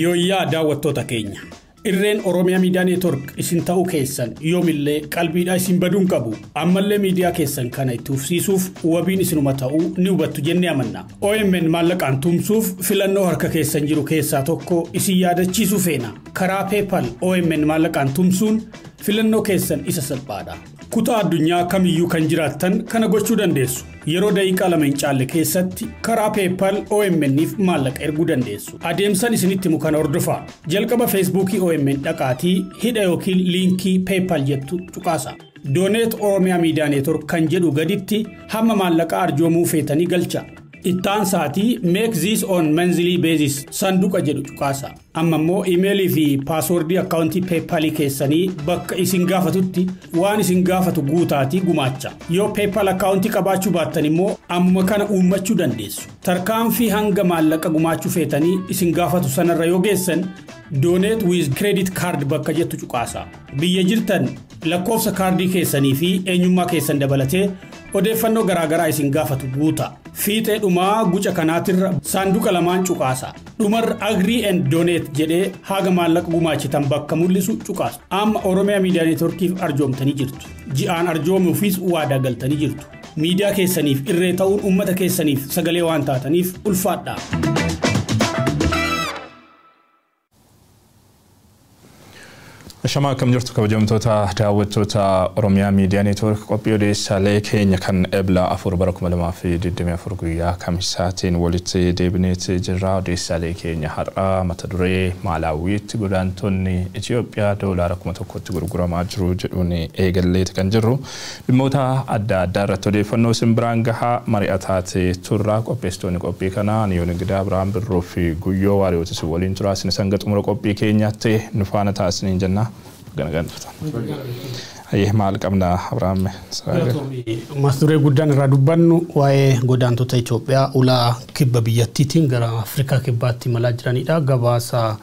Yooyyaa daawwattoota keenya. Irreen Oromiyaa Miidiyaa Neetwork isin ta'uu keessan yoomillee qalbiidhaa isin baduun qabu. Ammallee miidiyaa keessan kana itti fufsiisuuf wabiin isinuma ta'uu ni hubattu jennee amanna. OMN maallaqaan tumsuuf filannoo harka keessan jiru keessaa tokko isin yaadachiisuu feena. Karaa PayPal OMN maallaqaan tumsuun filannoo keessan isa salphaadha. Kutaa addunyaa kamiyyuu kan jiraattan kana gochuu dandeessu. Yeroo daqiiqaa 2 hin caalle keessatti karaa PayPal OMN'if maallaqa erguu dandeessu. Adeemsan isinitti himu kana hordofaa. Jalqaba Feesbuukii OMN dhaqaatii hidha yookiin liinkii PayPal jettu tuqaasa. Donate Oromiyaa Miidiyaa Neetwork kan jedhu gaditti hamma maallaqa arjoomuu feetanii galcha. Ittaan sa'aatii make this on monthly basis sanduqa jedhu cuqaasa. Amma immoo iimeelii fi paaswordii akkaawuntii PayPalii keessanii bakka isin gaafatutti waan isin gaafatu guutaatii gumaacha. Yoo PayPal akkaawuntii qabaachuu baattan immoo ammuma kana uummachuu dandeessu. Tarkaanfii hanga maallaqa gumaachuu feetanii isin gaafatu sanarra yoo geessan donate with credit card bakka jettu cuqaasa. Biyya jirtan lakkoofsa kaardii keessanii fi eenyummaa keessan dabalatee odeeffannoo garaagaraa isin gaafatu guuta. Fiixee dhumaa guca kanaatirra saanduqa lamaan cuqaasa. Dhumarra agree and donate jedhee haga maallaqa gumaachitan bakka mul'isu cuqaasa. Amma Oromiyaa Miidiyaa Neetworkiif arjoomtanii jirtu. Ji'aan arjoomuufis waadaa galtanii jirtu. Miidiyaa keessaniif irree ta'uun uummata keessaniif sagalee waan taataniif ulfaadha. Shamaa akkam jirtu kabajamtoota daawwattoota Oromiyaa Miidiyaa Neetwork qophii odeessaalee keenya kan Ebla 4 bara 2024 guyyaa kamisaatiin walitti deebineeti jirra. Odeessaalee keenya har'a mata duree Maalaawwiitti godaantonni Itoophiyaa doolaara 1000tti gurguramaa jiru jedhuun eegalleeti kan jirru. Dhimmoota adda addaa irratti odeeffannoo isin biraan gahaa mari'ataatee turra. Qopheessitoonni qophii kanaa Niyoon Ingidaa, Birhaan Birruu fi Guyyoo Waariyoota isin waliin tura. Isin hanga xumura qophii keenyaatti nu faana taasisaniin jenna. Ayyee maal qabna Abiraam? Mata duree guddaan irraa dubbannu waa'ee godaantota Itoophiyaa ulaa kibba biyyattiitiin gara Afrikaa kibbaatti imalaa jiranidha. Gabaasa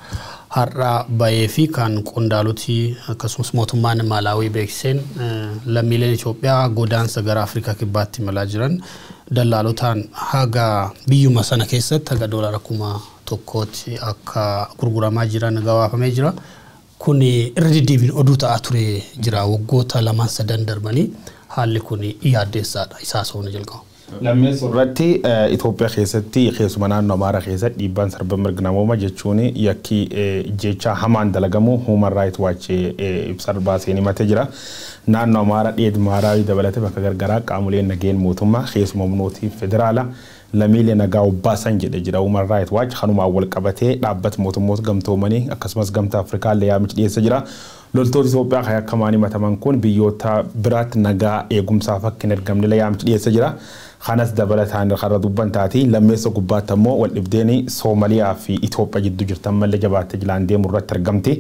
har'a bahee fi kan qondaaloti akkasumas mootummaan Maalaawii beeksiseen lammiileen Itoophiyaa godaansa gara Afrikaa kibbaatti imalaa jiran dallaalotaan haga biyyuma sana keessatti haga doolaara 1000tti akka gurguramaa jiran gabaafamee jira. Kun irra deddeebiin oduu ta'aa ture jira waggoota 2-3 darbanii haalli kun yaaddeessaadha isaa soona jalqaba. Lammeessoo irratti Itoophiyaa keessatti keessuma naannoo Amaaraa keessatti dhiibbaan sarba mirga namoomaa jechuun yakki jecha hamaan dalagamu Human Rights Watch ibsa baaseen himatee jira. Naannoo Amaaraa dheed Maaraawii dabalatee bakka gargaraa qaamoleen nageen mootummaa keessuma humnootii federaalaa lammiilee nagaa obbaasan jedhe jira. Human Rights Watch kanumaan wal qabatee dhaabbata mootummoota gamtoomanii akkasumas gamtaa Afrikaa illee yaamicha dhiyeessa jira. Loltoota Itoophiyaa kan yakkamaan himataman kun biyyoota biraatti nagaa eegumsaaf akka hin ergamne yaamicha dhiyeessa jira. Kanas dabalataan karra dubban taati lammeessa gubbaatti ammoo wal dhibdeen Soomaliyaa fi Itoophiyaa jidduu jirtan mallee jabaattee jilaan deemu irratti argamti.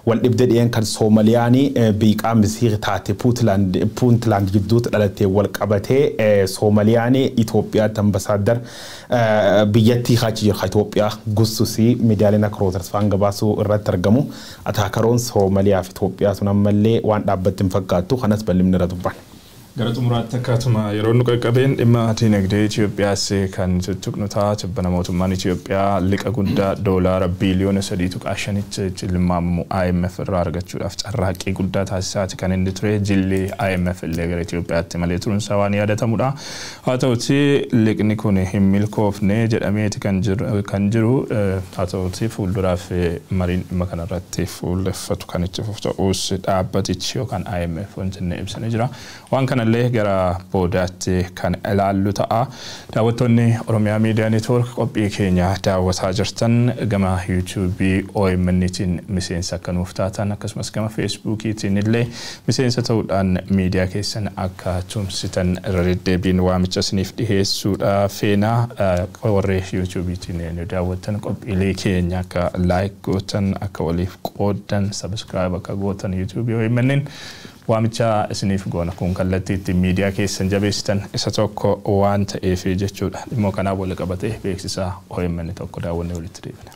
Wal dhibdee dhiyeen kan Soomaliyaan biiqaa misii taate Puuntland jidduutti dhalattee wal qabatee Soomaliyaan Itoophiyaatti ambasaaddar biyyattii kaachi jira Itoophiyaa gussusii miidiyaaleen akka Reuters faan gabaasuu irratti argamu. Ataakaroon Soomaliyaa fi Itoophiyaa sun ammallee waan dhaabbatti hin fakkaattu kanas bal'inni irra dubban. Gara xumuraatti akkaatuma yeroo nu qaqqabeen dhimma dinagdee Itoophiyaas kan tuttuqnu ta'a. Tibbana mootummaan Itoophiyaa liqa guddaa doolaara biiliyoona 3.5tti tilmaamu IMF irraa argachuudhaaf carraaqqii guddaa taasisaati kan inni ture. Jilli IMF illee gara Itoophiyaatti malee turuunsaa waan yaadatamudha. Haa ta'uti liqni kun hin milkoofne jedhameeti kan jiru. Haa ta'uti fuulduraaf mariin dhimma kanarratti fuulleffatu kan itti fufu ta'us dhaabbatichi yookaan IMF wanti inni ibsanii jira. Waan kana illee gara boodaatti kan ilaallu ta'a. Daawwattoonni Oromiyaa Miidiyaa Neetwork qophii keenya daawwataa jirtan gama YouTube'ii OMN'tiin miseensa akka nuuf taatan akkasumas gama Feesbuukiitiin illee miseensa ta'uudhaan miidiyaa keessan akka tumsitan irra deddeebiin waamicha isiniif dhiheessuudha feena. Warri YouTube'iitiin nu daawwattan qophiilee keenya akka like gootan, akka waliif qooddan, subscribe akka gootan YouTube'ii OMN'n waamicha isiniif goona. Kun kallattii ittiin miidiyaa keessan jabeessitan isa tokko waan ta'eef jechuudha. Dhimma kanaa wal qabatee beeksisa OMN tokko daawwannee walitti deebina.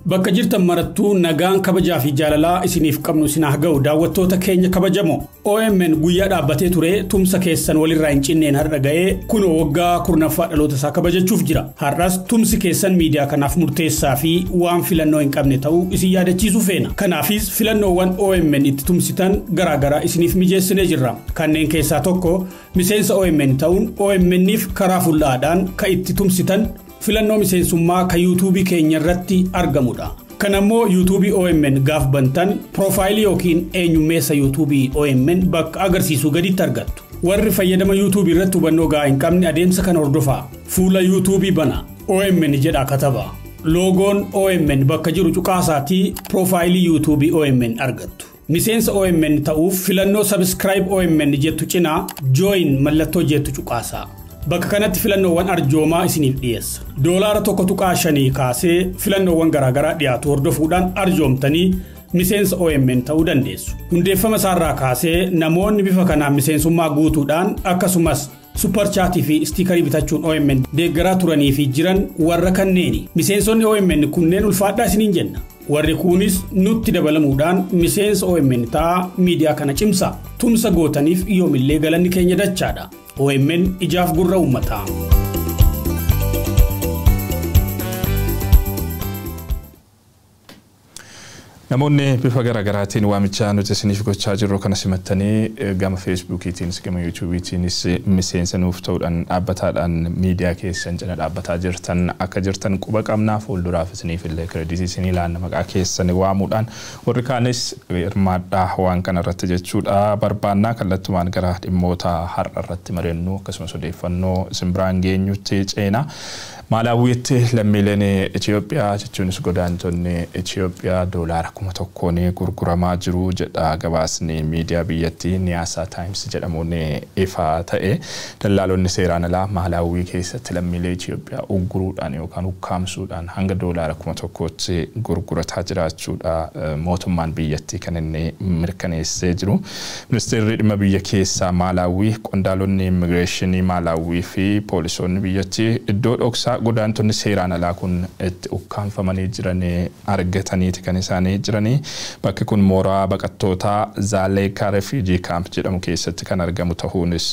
Bakka jirtan marattuu nagaan kabajaa fi jaalalaa isiniif qabnu isin haa ga'u daawwattoota keenya kabajamoo. OMN guyyaa dhaabbatee ture tumsa keessan walirraa hin cinneen har'a ga'ee kunoo waggaa 10ffaa dhaloota isaa kabajachuuf jira. Har'as tumsi keessan miidiyaa kanaaf murteessaa fi waan filannoo hin qabne ta'uu isin yaadachiisuu feena. Kanaafis filannoowwan OMN itti tumsitan garaagaraa isiniif mijeessinee jirra. Kanneen keessaa tokko miseensa OMN ta'uun OMN'if karaa fullaadhaan kan itti tumsitan filannoo miseensummaa kan yuutuubii keenya irratti argamudha. Kan ammoo yuutuubii OMN gaaf bantan piroofaayilii yookiin eenyummeessa yuutuubii OMN bakka agarsiisuu gaditti argattu. Warri fayyadama yuutuubii irratti hubannoo gahaa hin qabne adeemsa kana hordofaa. Fuula yuutuubii bana. OMN jedha kataba. Loogoon OMN bakka jiru cuqaasaatii piroofaayilii yuutuubii OMN argattu. Miseensa OMN ta'uuf filannoo sabiskiraayib OMN jettu cinaa jooyin mallattoo jettu cuqaasaa. Bakka kanatti filannoowwan arjoomaa isiniif dhiyeessa. Doolaara 1.5 kaasee filannoowwan garaagaraa dhiyaatu hordofuudhaan arjoomtanii miseensa OMN ta'uu dandeessu. Hundeeffama isaarraa kaasee namoonni bifa kanaan miseensummaa guutuudhaan akkasumas supparchaatii fi istiikarii bitachuun OMN deeggaraa turanii fi jiran warra kanneeni. Miseensonni OMN kunneen ulfaadhaa isiniin jenna. Warri kunis nutti dabalamuudhaan miseensa OMN ta'aa miidiyaa kana cimsaa. Tumsa gootaniif yoomillee galanni keenya dachaadha. OMN ijaaf gurra uummataa. Namoonni bifa garaagaraatiin waamicha nuti isiniif gochaa jirru kana simattanii gama Feesbuukiitiinis gama Yuutuubiitiinis miseensa nuuf ta'uudhaan dhaabbataadhaan miidiyaa keessan cina dhaabbataa jirtan akka jirtan quba qabnaa fuulduraaf isiniif illee kireeditii isinii laanna maqaa keessan waamuudhaan warri kaanis hirmaadhaa waan kana irratti jechuudha barbaannaa kallattumaan gara dhimmoota har'a irratti mari'annu akkasumas odeeffannoo isin biraan geenyutti ceena. Maalaawwiitti lammiileen Itoophiyaa jechuunis godaantonni Itoophiyaa doolaara 1000 gurguramaa jiru jedha gabaasni miidiyaa biyyattii Niyaasaa Taayims jedhamuun ifa ta'e. Dallaalonni seeraan alaa Maalaawwii keessatti lammiilee Itoophiyaa ugguruudhaan yookaan ukkaamsuudhaan hanga doolaara 1000tti gurgurataa jiraachuudha mootummaan biyyattii kan inni mirkaneessee jiru. Ministeerri dhimma biyya keessaa Maalaawwii qondaalonni immigireeshinii Maalaawwii fi poolisoonni biyyattii iddoo dhoksaa godaantonni seeraan alaa kun itti ukkaanfamanii jiran argataniiti kan isaanii jiranii. Bakki kun mooraa baqattootaa Zaaleekaa Refuujii Kaamp jedhamu keessatti kan argamu ta'uunis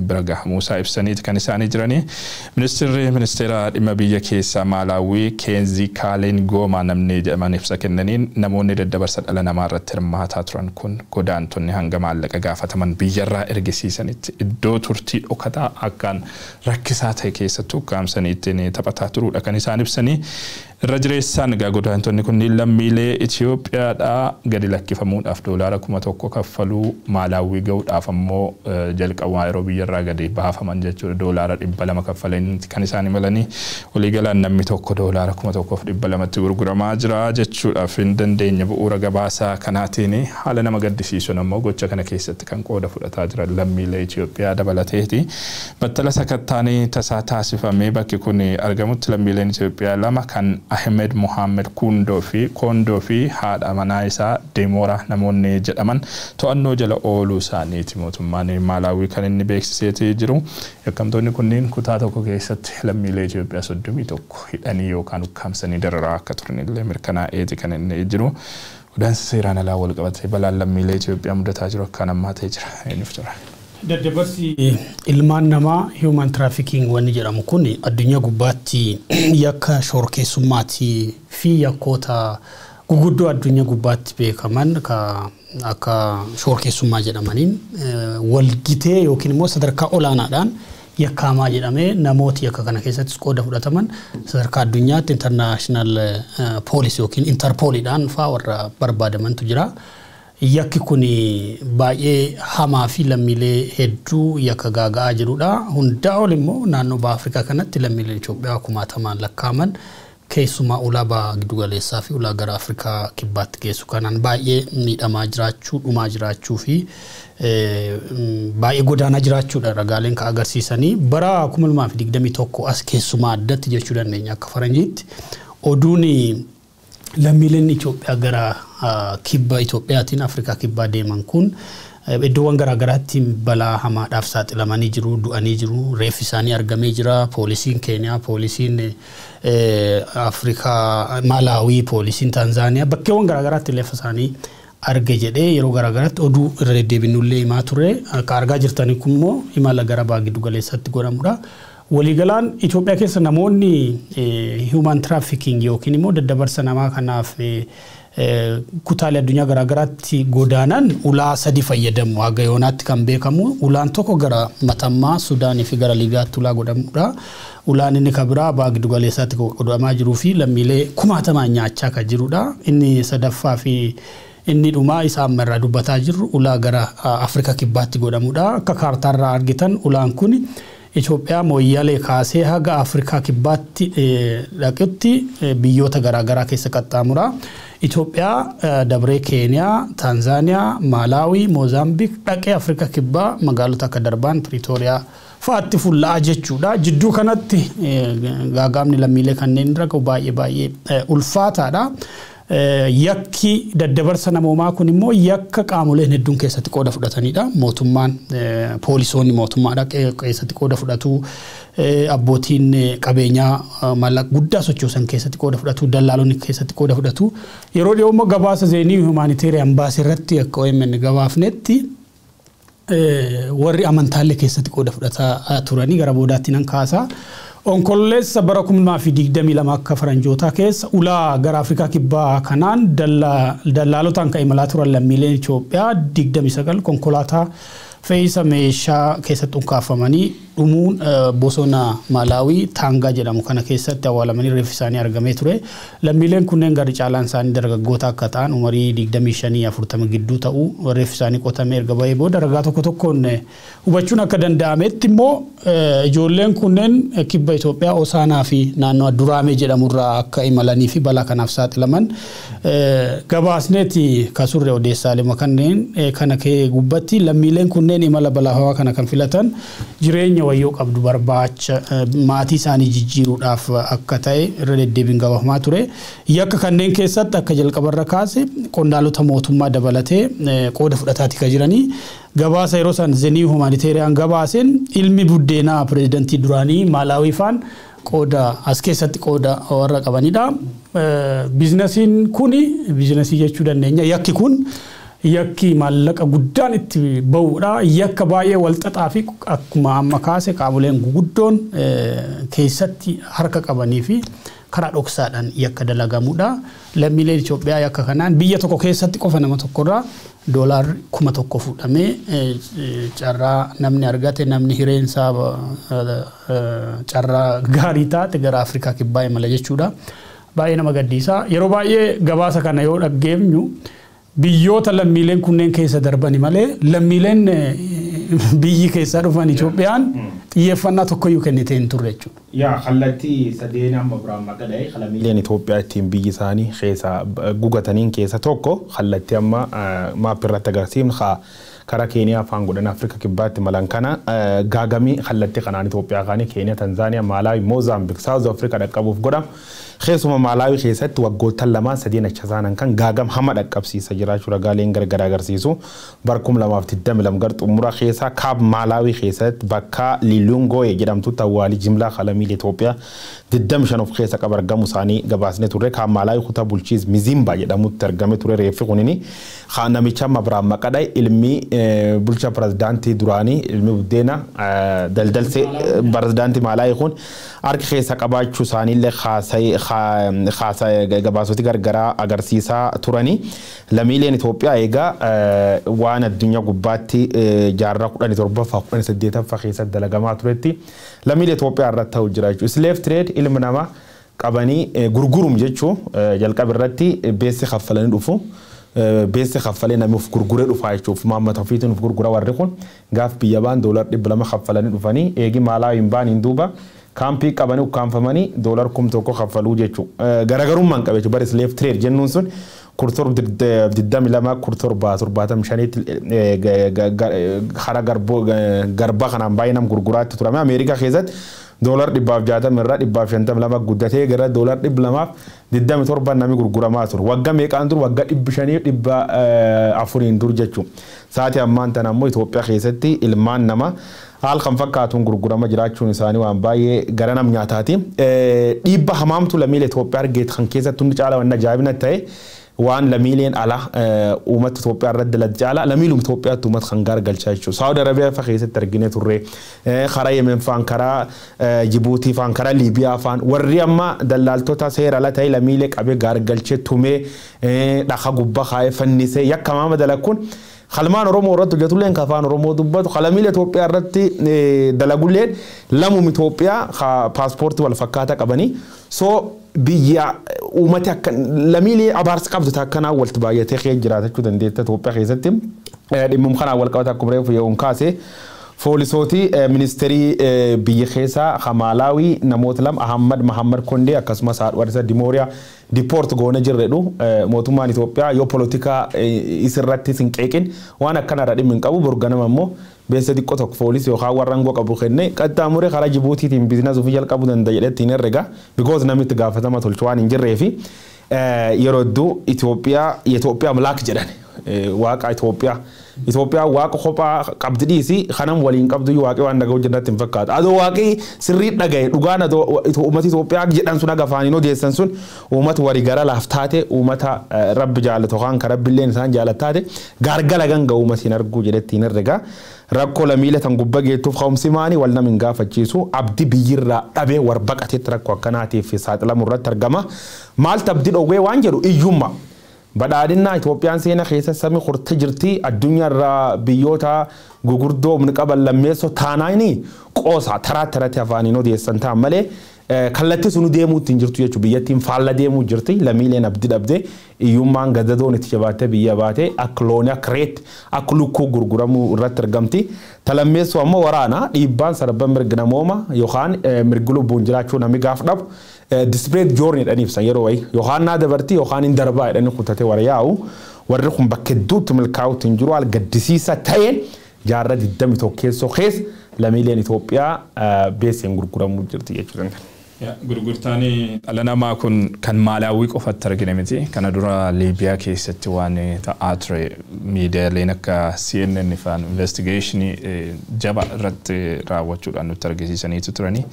bira gahamuusaa ibsaniiti kan isaanii jiranii. Ministeerri ministeera dhimma biyya keessaa Maalaawwii Keenzii Kaaleen Goomaa namni jedhaman ibsa kennaniin namoonni daddabarsa dhala namaa irratti hirmaataa turan kun godaantonni hanga maallaqa gaafataman biyyarraa ergisiisanitti iddoo turtii dhokataa akkaan rakkisaa ta'e keessatti ukkaamsanii ittiin taphataa turuudha kan isaan ibsanii. Irra jireessaan egaa godaantonni kunniin lammiilee Itoophiyaadhaa gadi lakkifamuudhaaf doolaara 1000 kaffaluu Maalaawwii ga'uudhaaf ammoo jalqabaa yeroo biyyarraa gadi baafaman jechuudha doolaara 200 kaffalanii kan isaan imalanii waliigalaan namni tokko doolaara 1200tti gurguramaa jira jechuudhaaf hin dandeenye bu'uura gabaasaa kanaatiin haala nama gaddisiisuun ammoo gocha kana keessatti kan qooda fudhataa jiran lammiilee Itoophiyaa dabalateeti. Battala sakattaanii tasaa taasifamee bakki kun argamutti lammiileen Itoophiyaa lama kan Ahmed Mohamed Kondoo fi haadha manaa isaa Demoora namoonni jedhaman to'annoo jala ooluu isaaniiti mootummaan Maalaawwii kan inni beeksiseeti jiru. Yakkamtoonni kunneen kutaa tokko keessatti lammiilee Itoophiyaa 31 hidhanii yookaan ukkaamsanii dararaa akka turanillee mirkanaa'eeti kan inni jiru. Godaansa seeraan alaa wal qabatee balaan lammiilee Itoophiyaa mudataa jiru akkaan ammaa ta'ee jira. Eenyuuf tura? Daddabarsi ilmaan namaa human trafficking wanni jedhamu kun addunyaa gubbaatti yakka shorkeessummaatii fi yakkoota guguddoo addunyaa gubbaatti beekaman akka shorkeessummaa jedhamaniin walgitee yookiin immoo sadarkaa olaanaadhaan yakkaamaa jedhamee namooti yakka kana keessattis qooda fudhataman sadarkaa addunyaatti international police yookiin interpoliidhaan faa warra barbaadamantu jira. Yakki kun baay'ee hamaa fi lammiilee hedduu yakka gaaga'aa jirudha. Hundaa ol immoo naannoo baha Afrikaa kanatti lammiileen Itoophiyaa kumaatamaan lakkaa'aman keessumaa ulaa baha giddugaleessaa fi ulaa gara Afrikaa kibbaatti geessu kanaan baay'ee miidhamaa jiraachuu, dhumaa jiraachuu fi baay'ee godaanaa jiraachuudha ragaaleen kan agarsiisanii. Bara 2021 as keessumaa addatti jechuu dandeenya akka faranjiitti oduun lammiileen Itoophiyaa gara kibba Itoophiyaatiin Afrikaa kibbaa deeman kun Iddoowwan garaagaraatti balaa hamaadhaaf saaxilamanii jiru, du'anii jiru, reeffi isaanii argamee jira. Poolisiin Keeniyaa, poolisiin Afrikaa, Malaawii, poolisiin Taanzaaniyaa bakkeewwan garaagaraatti reeffa isaanii arge jedhee yeroo garaagaraatti oduu irra deddeebinullee himaa ture. Akka argaa jirtan kun immoo imala gara baha giddu galeessatti godhamudha. Waliigalaan Itoophiyaa keessa namoonni human trafficking yookiin immoo daddabarsa namaa kanaaf kutaalee addunyaa garaagaraatti godaanan ulaa sadi fayyadamu. Haga yoonaatti kan beekamu ulaan tokko gara Matammaa, Sudaanii fi gara Liibiyaatti ulaa godhamudha. Ulaan inni kan biraa baha giddu galeessaatti godhamaa jiruu fi lammiilee kumaatamaan nyaachaa kan jirudha. Inni sadaffaa fi inni dhumaa isa amma irraa dubbataa jirru ulaa gara Afrikaa Kibbaatti godhamudha. Akka kaartaarraa argitan ulaan kun Itoophiyaa Mooyyalee kaasee haga Afrikaa Kibbaatti dhaqutti biyyoota garaagaraa keessa qaxxaamura. Itoophiyaa dabree Keeniyaa, Taanzaaniyaa, Maalaawii, Moozaambiik dhaqee Afrikaa Kibbaa magaalota akka Darbaan, Piriitooriyaa fa'aatti fulla'aa jechuudha. Jidduu kanatti gaagaamni lammiilee kanneen irra gahu baay'ee baay'ee ulfaataadha. Yakki daddabarsa namoomaa kun immoo yakka qaamoleen hedduun keessatti qooda fudhatanidha. Mootummaan, poolisoonni mootummaadha keessatti qooda fudhatu, abbootiin qabeenyaa maallaqa guddaa sochoosan keessatti qooda fudhatu, dallaalonni keessatti qooda fudhatu. Yeroo dhiyoo immoo gabaasa The New Humanitarian baase irratti akka OMN gabaafnetti warri amantaallee keessatti qooda fudhataa turanii gara boodaatti nan kaasa. Onkololeessa bara 2022 akka faranjootaa keessa ulaa gara Afrikaa Kibbaa kanaan dallaalotaan kan imalaa turan lammiileen Itoophiyaa 29 konkolaataa fe'isa meeshaa keessatti ukkaafamanii dhumuun bosona Malaawii Taangaa jedhamu kana keessatti awwaalamanii reeffi isaanii argamee ture. Lammiileen kunneen garri caalaan isaanii dargaggoota akka ta'an, umurii 25-40 gidduu ta'uu reeffi isaanii qotamee erga bahee booda ragaa tokko tokkoon hubachuun akka danda'ametti immoo ijoolleen kunneen kibba Itoophiyaa Osaanaa fi naannoo Duraamee jedhamurraa akka imalanii fi balaa kanaaf saaxilaman gabaasneeti kasurre odeessaalee kanneen kana gubbatti. Lammiileen kunneen imala balaa kana kan filatan jireenya wayyoo qabdu barbaacha, maatii isaanii jijjiiruudhaaf akka ta'e irra deddeebiin gabaafamaa ture. Yakka kanneen keessatti akka jalqabarra kaase qondaalota mootummaa dabalatee qooda fudhataati kan jiranii. Gabaasa yeroo san The New Humanitarian gabaaseen ilmi buddeenaa pireezidantii duraanii Maalaawii faan qooda as keessatti qooda warra qabanidha. Biizinasiin kuni biizinasii jechuu dandeenya. Yakki kun yakki maallaqa guddaan itti ba'uudha. Yakka baay'ee walxaxaa fi akkuma amma kaase qaamoleen guguddoon keessatti harka qabanii fi karaa dhoksaadhaan yakka dalagamuudha. Lammiileen Itoophiyaa yakka kanaan biyya tokko keessatti qofa nama tokkorraa $1,000 fuudhamee, carraa namni argate, namni hireensaa carraa gaarii taate gara Afrikaa Kibbaa imala jechuudha. Baay'ee nama gaddisiisa. Yeroo baay'ee gabaasa kana yoo dhaggeeffannu biyyoota lammiileen kunneen keessa darbani malee lammiileen biyyi keessaa dhufan Itoophiyaan xiyyeeffannaa tokkoyyuu kennitee hin turre jechuudha. Yaa, kallattii sadeen amma biraan maqaa dha'e lammiileen Itoophiyaa ittiin biyyi isaanii keessa gugataniin keessa tokko kallattii amma maappii irratti agarsiifnu karaa Keeniyaa afaan godhan Afrika Kibbaatti malan kana gaagamii kallattii kanaan Itoophiyaa kaanii Keeniyaa, Tanzaaniyaa, Maalaawii, Moozaambiik, Saawuz Afrikaa dhaqqabuuf godhama. Keessuma Maalaawii keessatti waggoottan lamaan sadeen achi isaanan kan gaagam hama dhaqqabsiisa jiraachuu ragaaleen gargar agarsiisu. Bara 2022 gara xumura keessa kaab Maalaawii keessatti bakka Lilungooye jedhamtutti awwaalii jimlaa lammiilee Itoophiyaa 25 of keessa qaba argamu isaanii gabaasnee turre. Kaab Maalaawii kutaa bulchiis Mizimba jedhamutti argame ture reeffi kunini. Namicha amma biraan maqadha ilmi bulchaa pirezidaantii duraanii, ilmi buddeena daldalsee pirezidaantii Maalaawii kun harka keessa qabaachuu isaaniillee gabaasoti gargaraa agarsiisaa turanii. Lammiileen Itoophiyaa egaa waan addunyaa gubbaatti jaarraa 17ffaa 18ffaa keessatti dalagamaa turetti lammiilee Itoophiyaa irratti ta'u jira jechuudha. Slave trade, ilma namaa qabanii gurgurum jechuu, jalqaba irratti beessi kaffalanii dhufu. Beessi kaffalee namni of gurguree dhufaa jechuuf maammata ofiitiin of gurgura. Warri kun gaaf biyya baan $200 kaffalanii dhufanii eegi maalaa hin baan hin duuba kaampii qabanii ukkaanfamanii $1,000 kaffaluu jechuudha. Garaagarummaan qaba jechuudha. Bari slave trade jennuun sun 1722 1775tti karaa garbaa kanaan baay'ee nam gurguraatti turame. Ameerikaa keessatti Doolar 160 irraa 152 guddatee gara doolar 227 namni gurguramaa ture. Waggaa meeqaan dur? Waggaa 500, 400 dur jechuudha. Sa'aatii ammaan tana ammoo Itoophiyaa keessatti ilmaan nama haal kan fakkaatuun gurgurama jiraachuun isaanii waan baay'ee gara nam nyaataati. Dhiibba hamaamtu lammiilee Itoophiyaa argeet kan keessatti hundi caala waan ajaa'ibna ta'e, waan lammiileen ala uummata Itoophiyaa irratti dalagdu caala lammiiluma Itoophiyaatti uummata kan gargalchaa jechuudha. Saawud Arabiyaa fa keessatti argine turre, karaa Yemen faan, karaa Jibuutii faan, karaa Liibiyaa faan, warri amma dallaaltota seera ala ta'e lammiilee qabee gargalchee tumee dhaka gubbaa kaa'ee fannisee yakkamaa madalakkuun kalmaan Oromoo irratti hojjetulleen, ka afaan Oromoo dubbatu, lammiilee Itoophiyaa irratti dalagulleen lamuma Itoophiyaa paaspoortii wal fakkaataa qabanii. So biyya uummati akka lammiilee abaarsa qabdu akkanaa walitti baay'atee kee jiraatachuu dandeetta Itoophiyaa keessatti? Dhimmum kanaan wal qabata, akkuma reefu yeroon kaase, poolisooti ministeerii biyya keessaa Maalaawii namoota lama, Ahmad Mahammad Kondee akkasumas haadha isa Dimooriyaa, deport goone jirredhu. Mootummaan Itoophiyaa yoo polotikaa isirratti sin qeeqin waan akkanarra dhimmi hin qabu. Borganama immoo beessa xiqqoo tokko poolisii yookaan warra aangoo qabu kennee qaxxaamuree karaa Jibuutiitiin business ofii jalqabuu danda'a jedhee ittiin herrega, because namni itti gaafatama tolchu waan hin jirree fi yeroo hedduu Itoophiyaa "የኢትዮጵያ አምላክ" jedhan, waaqa Itoophiyaa. Itoophiyaa waaqa kophaa qabdi dhiisi, kanam waliin qabdu waaqi waan dhaga'u jennatti hin fakkaatu. Adoo waaqi sirrii dhagaye, dhugaan adoo uummata Itoophiyaa jedhan sun haga afaaniin odeessan sun uummata warii gara laaf taate, uummata rabbi jaallatu yookaan ka rabbilleen isaan jaallat gaargala ganga uummati hin arguu jedhetti hin herrega. Rakkoo lammiilee tan gubba geettuuf ka'umsi maanii wal nama hin gaafachiisu. Abdi biyyirraa dhabee warbaqatetti rakkoo akkanaatiif saaxilamu irratti argama. Maaltu abdii dhoowwee waan jedhu, iyyummaa. Badhaadhinaa Itoophiyaan seena keessa sami horte jirti, addunyaarraa biyyoota gugurdoo humni qaban lammeessoo taanaani qoosa taraa taratti afaaniin odeessan ta'an malee kallattii sunu deemuu ittiin jirtu jechuudha. Biyyattiin faalla deemuu jirti. Lammiileen abdii dhabde, hiyyummaan gadadoon itti jabaattee biyya baate akka loonii, akka reetti, akka lukkuu gurguramuu irratti argamti. Talammeessoo ammoo waraana, dhiibbaan sarba mirga namooma yookaan mirgi lubbuun jiraachuu namni gaaf dhabu, desperate journey jedhanii ibsan yeroo wayii, yookaan naa dabartii yookaan hin darbaa jedhanii kutatee warra yaa'u, warri kun bakka hedduutti milkaa'uutti hin jiru. Haala gaddisiisa ta'een jaarraa 21 keessoo keessa lammiileen Itoophiyaa beeseen gurguramuu jirti jechuudha. Gurgurtaan dhala namaa kun kan Maalaawii qofatti argine miti. Kana dura Liibiyaa keessatti waan ta'aa ture miidiyaaleen akka CNN faan investigation jaba irratti raawwachuudhaan nutti argisiisaniitu turani.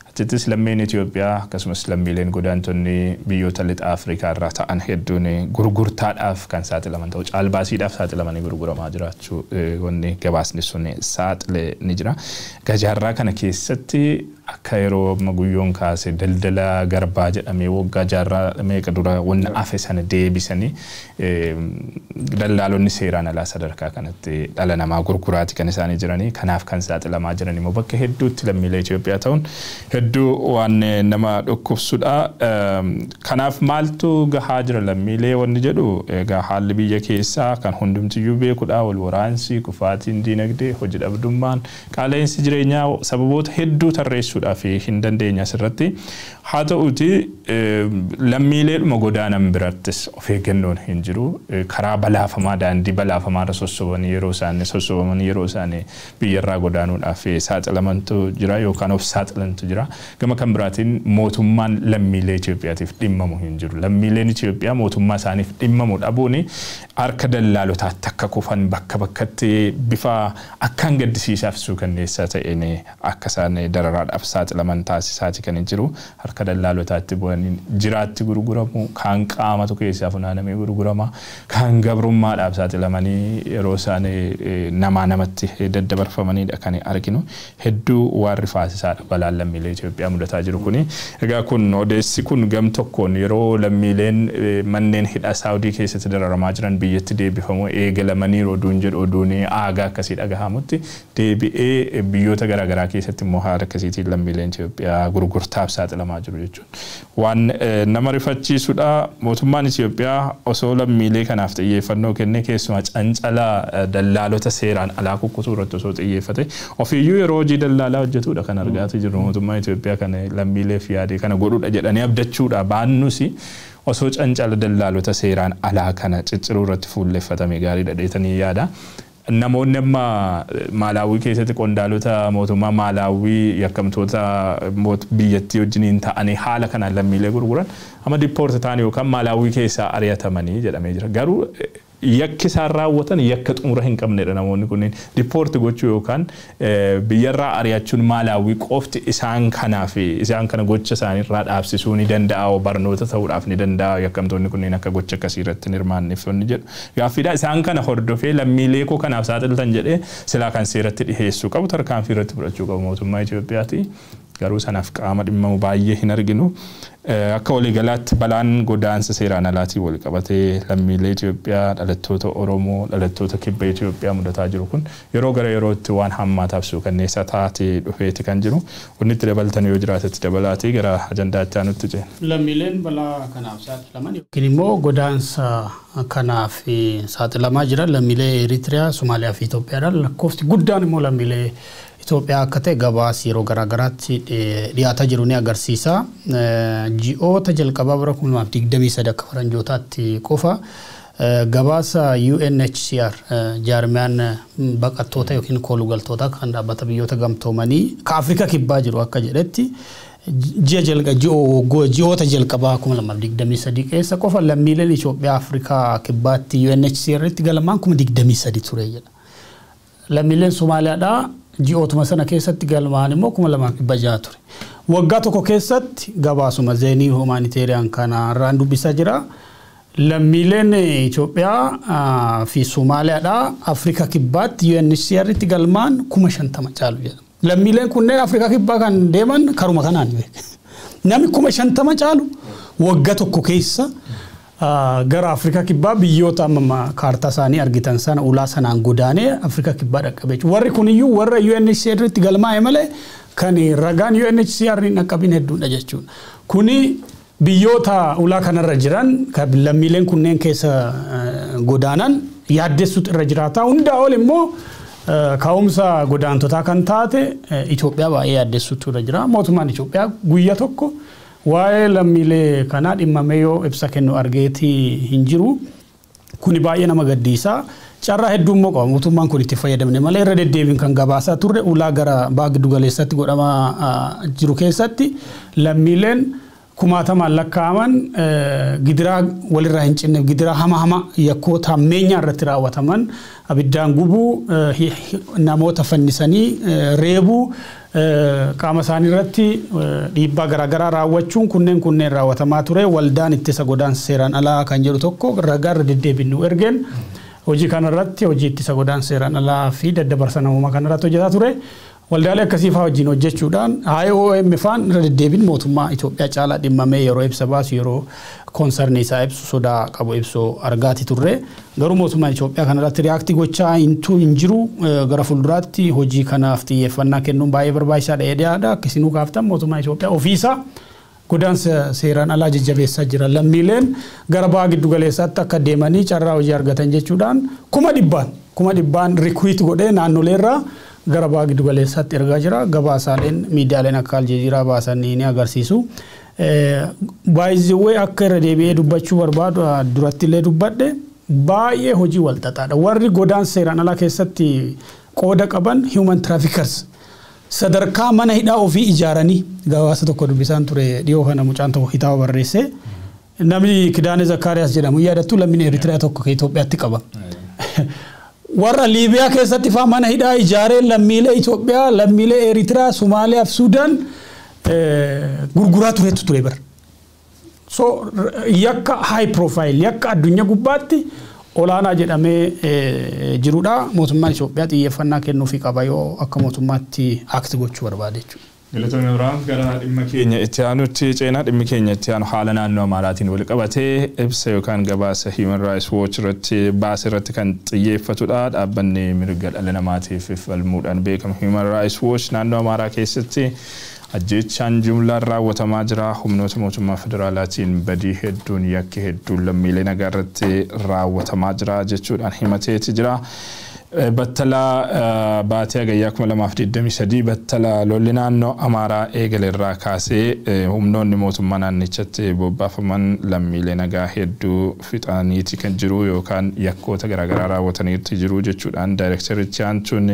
Achittis lammiin Itoophiyaa akkasumas lammiileen godaantonni biyyoota lixa Afrikaa irraa ta'an hedduun gurgurtaadhaaf kan saaxilaman ta'u, caalbaasiidhaaf saaxilamanii gurguramaa jiraachuu wanni gabaasni sun saaxile ni jira. Gajaarraa kana keessatti akka yeroo amma guyyoon kaase daldala garbaa jedhamee waggaa jaarraa meeqa dura wanna hafe sana deebisanii daldaalonni seeraan alaa sadarkaa kanatti dhala namaa gurguraati kan isaanii jiranii. Kanaaf kan saaxilamaa jiran immoo bakka hedduutti lammiilee Itoophiyaa ta'uun hedduu waan nama dhukkubsudha. Kanaaf maaltu gahaa jira lammiilee wanni jedhu, egaa haalli biyya keessaa kan hundumtiyyuu beekudha. Wal waraansi, kufaatiin diinagdee, hojii dhabdummaan, qaala'insi jireenyaa, sababoota hedduu tarreessuudhaaf hin dandeenya asirratti. Haa ta'uti lammiileedhuma godaanan birattis of eeggannoon hin jiru. Karaa balaafamaa, daandii balaafamaa irra sossobanii yeroo isaanii sossobamanii yeroo isaanii biyyarraa godaanuudhaaf saaxilamantu jira yookaan of saaxilantu jira. Gama kan biraatiin mootummaan lammiilee Itoophiyaatiif dhimmamu hin jiru. Lammiileen Itoophiyaa mootummaa isaaniif dhimmamu dhabuun harka dallaalotaatti akka kufan, bakka bakkatti bifa akkaan gaddisiisaaf suukanneessaa ta'een akka isaan dararaadhaaf saaxilaman taasisaati kan jiru. Harka dallaalotaatti bu'anii jiraatti gurguramu, kaan qaamatu keessaa funaanamee gurgurama, kaan gabrummaadhaaf saaxilamanii yeroo isaan namaa namatti daddabarfamanidha kan arginu. Hedduu waan rifaasisaadha balaan lammiilee Itoophiyaa mudataa jiru kuni. Egaa kun odeessi kun gam tokkoon yeroo lammiileen manneen hidhaa Saawudii keessatti dararamaa jiran biyyatti deebifamuu eegalamaniiru oduun jedhu, oduun aagaa akkasii dhagahamutti, deebi'ee biyyoota garaagaraa keessatti immoo haala akkasiitiin lammiileen Itoophiyaa gurgurtaaf saaxilamaa jiru jechuudha. Waan nama rifachiisudha. Mootummaan Itoophiyaa osoo lammiilee kanaaf xiyyeeffannoo kennee, keessumaa cancalaa dallaalota seeraan alaa kukkutuu irratti osoo xiyyeeffate, ofiiyyuu yeroo hojii dallaalaa hojjetudha kan argaatu jiru. Mootummaa Itoophiyaa kana lammiileef yaadee kana godhudha jedhanii abdachuudha baannus, osoo cancala dallaalota seeraan alaa kana cicciruu irratti fuulleffatame gaariidha dheetanii yaada. Namoonni amma Maalaawwii keessatti qondaalota mootummaa Maalaawwii yakkamtoota biyyattii wajjiniin ta'anii haala kanaan lammiilee gurguran amma deport ta'an yookaan Maalaawwii keessaa ari'atamanii jedhamee jira. Garuu yakki isaan raawwatan yakka xumura hin qabnedha. Namoonni kunneen deport gochuu yookaan biyyarraa ari'achuun Maalaawwii qofti isaan kanaaf isaan kana gocha isaaniirraa dhaabsisuu ni danda'a, barnoota ta'uudhaaf ni danda'a, yakkamtoonni kunneen akka gocha akkasii irratti hin hirmaanneef inni jedhu. Gaaffiidha. Isaan kana hordofee lammiilee koo kanaaf saaxiltan jedhee silaa kan seeratti dhiheessuu qabu, tarkaanfii irratti fudhachuu qabu mootummaa Itoophiyaati. Garuu sanaaf qaama dhimmamu baay'ee hin arginu. Akka waliigalaatti balaan godaansa seeraan alaatiin wal qabatee lammiilee Itoophiyaa, dhalattoota Oromoo, dhalattoota kibba Itoophiyaa mudataa jiru kun yeroo gara yerootti waan hammaataaf suukanneessaa taatee dhufeeti kan jiru. Wanni itti dabaltan yoo jiraatetti dabalaatii gara ajandaa itti aanutti ceena. Lammiileen balaa kanaaf saaxilaman yookiin immoo godaansa kanaaf saaxilamaa jiran lammiilee Eritiriyaa, Somaaliyaa fi Itoophiyaadhaan, lakkoofsi guddaan immoo lammiilee Itoophiyaa akka ta'e gabaas yeroo garaagaraatti dhiyaataa jiru ni agarsiisa. Ji'oota jalqabaa bara 2023 akka faranjootaatti qofa gabaasa UNHCR, jaarmiyaan baqattoota yookiin koolugaltoota kan dhaabbata biyyoota gamtoomanii ka Afrikaa kibbaa jiru, akka jedhetti ji'a jalqa ji'oota jalqabaa 2023 keessa qofa lammiileen Itoophiyaa Afrikaa kibbaatti UNHCR itti galmaan 23,000 ture jedha. Lammiileen Somaaliyaadhaa ji'ootuma sana keessatti galmaan immoo 2,600 ture. Waggaa tokko keessatti gabaasuma Zenith Humanitarian kana irraan dubbisaa jira. Lammiileen Itoophiyaa fi Somaaliyaadhaa Afrikaa kibbaatti UNHCR itti galmaan 50,000 caalu jedha. Lammiileen kunneen Afrikaa kibbaa kan deeman karuma kanaan beeka. Namni 50,000 caalu waggaa tokko keessa gara Afrikaa kibbaa, biyyoota amma kaartaa isaanii argitan sana, ulaa sanaan godaanee Afrikaa kibbaa dhaqqabe. Warri kuniyyuu warra UNHCR itti galmaa'e malee kan ragaan UNHCR hin dhaqqabin hedduudha jechuudha. Kuni biyyoota ulaa kanarra jiran kan lammiileen kunneen keessa godaanan yaaddessuutu irra jiraata. Hundaa ol immoo ka'umsa godaantotaa kan taate Itoophiyaa baay'ee yaaddessuutu irra jira. Mootummaan Itoophiyaa guyyaa tokko waa'ee lammiilee kanaa dhimmamee yoo ibsa kennu argeetii hin jiru. Kuni baay'ee nama gaddisiisa. Carraa hedduu immoo qaba. Mootummaan kun itti fayyadamne malee irra deddeebiin kan gabaasaa turre ulaa gara baha giddu galeessatti godhamaa jiru keessatti lammiileen kumaatamaan lakkaa'aman gidiraa walirraa hin cinne, gidiraa hama hama, yakkoota hammeenyaa irratti raawwataman, abiddaan gubuu, namoota fannisanii reebuu, qaama isaanii irratti dhiibbaa garaagaraa raawwachuun kunneen raawwatamaa ture. Waldaan ittisa godaansa seeraan alaa kan jedhu tokko ragaa irra deddeebiin nu ergeen hojii kanarratti, hojii ittisa godaansa seeraan alaa fi daddabarsa namummaa kanarratti hojjetaa ture. Waldaalee akkasii fa'aa wajjin hojjechuudhaan IOM faan irra deddeebiin mootummaa Itoophiyaa caalaa dhimmamee yeroo ibsa baasu, yeroo concern isaa ibsu, sodaa qabu ibsu argaati turre. Garuu mootummaan Itoophiyaa kanarratti react gochaa hin jiru. Gara fuulduraatti hojii kanaaf xiyyeeffannaa kennuun baay'ee barbaachisaadha jedhaadha. Akka isinuu kaaftan mootummaan Itoophiyaa ofiisaa godaansa seeraan alaa jajjabeessaa jira. Lammiileen gara baha giddu galeessaatti akka deemanii carraa hojii argatan jechuudhaan 100,000 recruit godhee naannoleerraa gara baha giddu galeessaatti ergaa jira. Gabaasaaleen miidiyaaleen akka Aljeeziraa baasanii ni agarsiisu. Baay'ee akka irra deebi'ee dubbachuu barbaadu, duratti illee dubbadhe, baay'ee hojii wal xaxaadha. Warri godaansa seeraan alaa keessatti qooda qaban, human traffickers, sadarkaa mana hidhaa ofii ijaaranii, gabaasa tokko dubbisaan ture dhiyoo kana, mucaan tokko kitaaba barreesse. Namni Kidaane Zakkaariyaas jedhamu yaadattu, lammiin Eritiriyaa tokko kan Itoophiyaatti qaba. Warra Liibiyaa keessatti faa mana hidhaa ijaaree lammiilee Itoophiyaa, lammiilee Eritiriyaa, Somaaliyaa fi Suudaan gurguraa turetu ture bara. So yakka high profile, yakka addunyaa gubbaatti olaanaa jedhamee jirudha. Mootummaan Itoophiyaa xiyyeeffannaa kennuufii qaba yoo akka mootummaatti act gochuu barbaade jechuudha. Galatoomii Abiraam, gara dhimma keenya itti aanutti ceenaa. Dhimmi keenya itti aanu haala naannoo Amaaraatiin wal qabatee ibsa yookaan gabaasa Human Rights Watch irratti baase irratti kan xiyyeeffatudha. Dhaabbanni mirga dhala namaatiif falmuudhaan beekamu Human Rights Watch naannoo Amaaraa keessatti ajjeechaan jumlaan raawwatamaa jira. Humnoota mootummaa federaalaatiin badii hedduun, yakki hedduun lammiilee nagaa irratti raawwatamaa jira jechuudhaan himateeti jira. Battalaa baatee Hagayyaa 2023 battalaa lolli naannoo Amaaraa eegale irraa kaasee humnoonni mootummaa naannichatti bobbaafaman lammiilee nagaa hedduu fixaniiti kan jiru yookaan yakkoota garaagaraa raawwataniitti jiru jechuudhaan daayireekterichi aantuun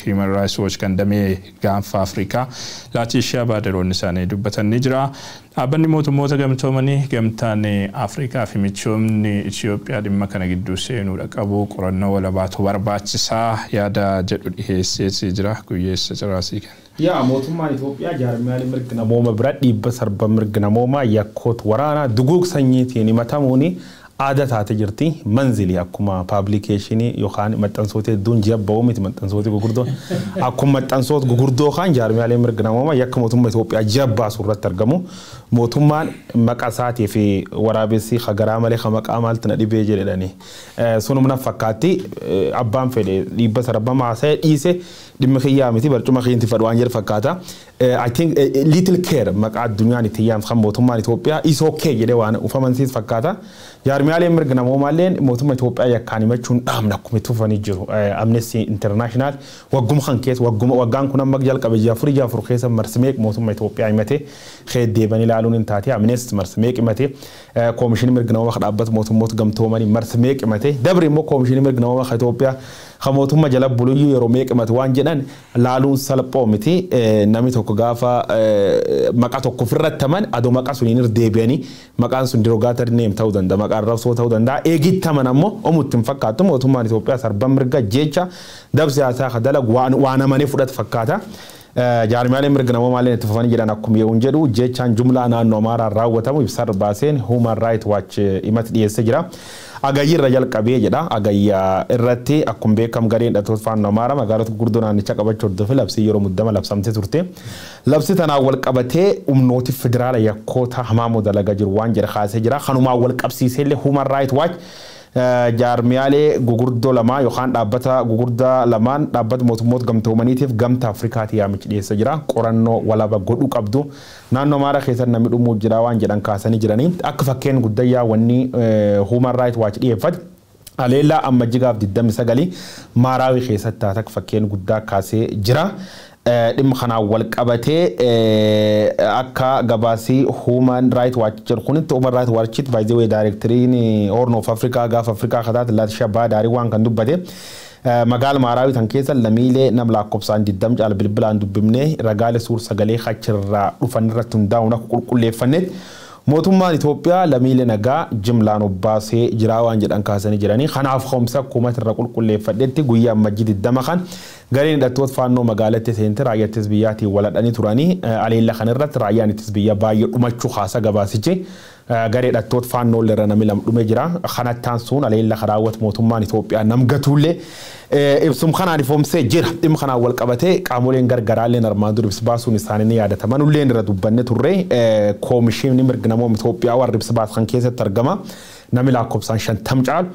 Human Rights Watch kan damee gaanfa Afrikaa Laatishiyaa Baaderoonni isaanii dubbatanii jira. Dhaabbanni mootummoota gamtoomanii, gamtaan Afrikaa fi michoomni Itoophiyaa dhimma kana gidduu seenuudha qabu, qorannoo walabaatu barbaachisaa yaada jedhu dhiheesseeti jira. Guyyeessa ciraasii kan. Yaa, mootummaan Itoophiyaa jaarmiyaalee mirga namooma bira dhiibba sarba mirga namoomaa, yakkoota waraanaa, duguug sanyiitiin himatamuun aadaa taate jirti. Manzilii akkuma publication yookaan maxxansoota hedduun ji'a ba'uu miti, maxxansoota gurguddoo akkuma maxxansoota gurguddoo kan jaarmiyaalee mirga namoomaa yakka mootummaa Itoophiyaa ji'a baasu irratti argamu. Mootummaan maqaa isaatii fi waraabessi hagaraa malee ka maqaa maaltu na dhibee jedhani. Sunuma fakkaatti, abbaan fedhe dhiibba sarbamaa haasa'e dhiise dhimma kiyyaa miti, barcuma kiyyanti fedhu waan jedhu fakkaata. I think little care maqaa addunyaan itti yaamtu kan mootummaan Itoophiyaa is okay jedhee waan ufamansiis fakkaata. Jaarmiyaaleen mirga namoomaalleen mootummaa Itoophiyaa yakkaan himachuun dhaabna akkuma itti fufanii jiru. Amnesty International wagguma kan keessa, wagguma waggaan kun amma jalqabe ji'a 4 ji'a 4 keessa marsimeeq mootummaa Itoophiyaa himate deebanii ilaaluun hin taate. Amnesty marsimeeq himate, koomishinii mirga namoomaa dhaabbata mootummoota gamtoomanii marsimeeq himate, dabri immoo koomishinii mirga namoomaa Itoophiyaa kan mootummaa jala buluyyuu yeroo meeqa himate waan jedhan laaluun salphoo miti. Namni tokko gaafa maqaa tokko ofirratti haman, adoo maqaa suniin irra deebi'anii, maqaan sun derogatory name ta'uu danda'a, maqaa arrabsoo ta'uu danda'a, eegittaman ammoo omutti hin fakkaattu. Mootummaan Itoophiyaa sarban mirga jecha dab siyaasaa ka dalagu waan amanee fudhatu fakkaata. Jaarmiyaaleen mirga namoomaa itti fufanii jedhan. Akkuma yeroon jedhu, jechaan jumlaa naannoo Amaaraan raawwatamu ibsa baaseen Human Rights Watch himatti dhiyeessee jira. Agayyi irra jalqabee jedha. Agayya irratti akkuma beekamu gareen hidhattoota faannoo Amaaraa magaalota gurguddoo naannichaa qabachuu hordofee labsii yeroo muddama labsamtee turte. Labsi tanaan wal qabatee humnooti federaala yakkoota hamaamoo dalagaa jiru waan jedha kaasee jira. Kanumaan wal qabsiisee illee Human Rights Watch jaarmiyaalee gugurdoo lamaa yookaan dhaabbata gugurdaa lamaan, dhaabbata mootummoota gamtoomaniitiif gamta Afrikaatii yaamichi dhiyeessa jira. Qorannoo walaba godhuu qabdu. Naannoo Amaaraa keessatti namni dhumuu jira waan jedhan kaasanii jiranii. Akka fakkeen guddayyaa wanni Human Rights Watch dhiyeeffate Aleellaa amma jigaaf 29 Maaraawii keessatti taate akka fakkeen guddaa kaasee jira. Dhimma kanaan wal qabatee akka gabaasii Human Rights Watch jedhu kunitti, Human Rights Watch by the way daayirektariin Horn of Africa, gaafa Afrikaa kataate, Laatisha Baadaarii waan kan dubbate, magaala Maaraawii tan keessa lammiilee nam lakkoofsaan 20 caala bilbilaan dubbifnee, ragaalee suur sagalee achirraa dhufan irratti hundaa'uun akka qulqulleeffannetti mootummaan Itoophiyaa lammiilee nagaa jimlaan obbaasee jiraa waan jedhan kaasanii jiranii. Kanaaf hoomsa akkuma irra qulqulleeffadhetti guyyaa ammajjii 20 kan gareen hidhattoota faannoo magaalatti seente raayyaa ittis biyyaatiin waladhanii turanii, aleella kan irratti raayyaan ittis biyya baay'ee dhumachuu haasa gabaasichi. Garee hidhattoota faannoo irra namni lama dhume jira. Kanattaan sun aleella raawwatu mootummaan Itoophiyaa nam gatuullee ibsum kanaan ifoomsee jira. Dhimma kanaan wal qabatee qaamoleen gargaraalleen armaan dura ibsa baasuun isaanii ni yaadatama. Nulleen irra dubbanne turre. Koomishinii mirga namoota Itoophiyaa warra ibsa baasan keessatti argama. Namni lakkoofsaan 50 caalu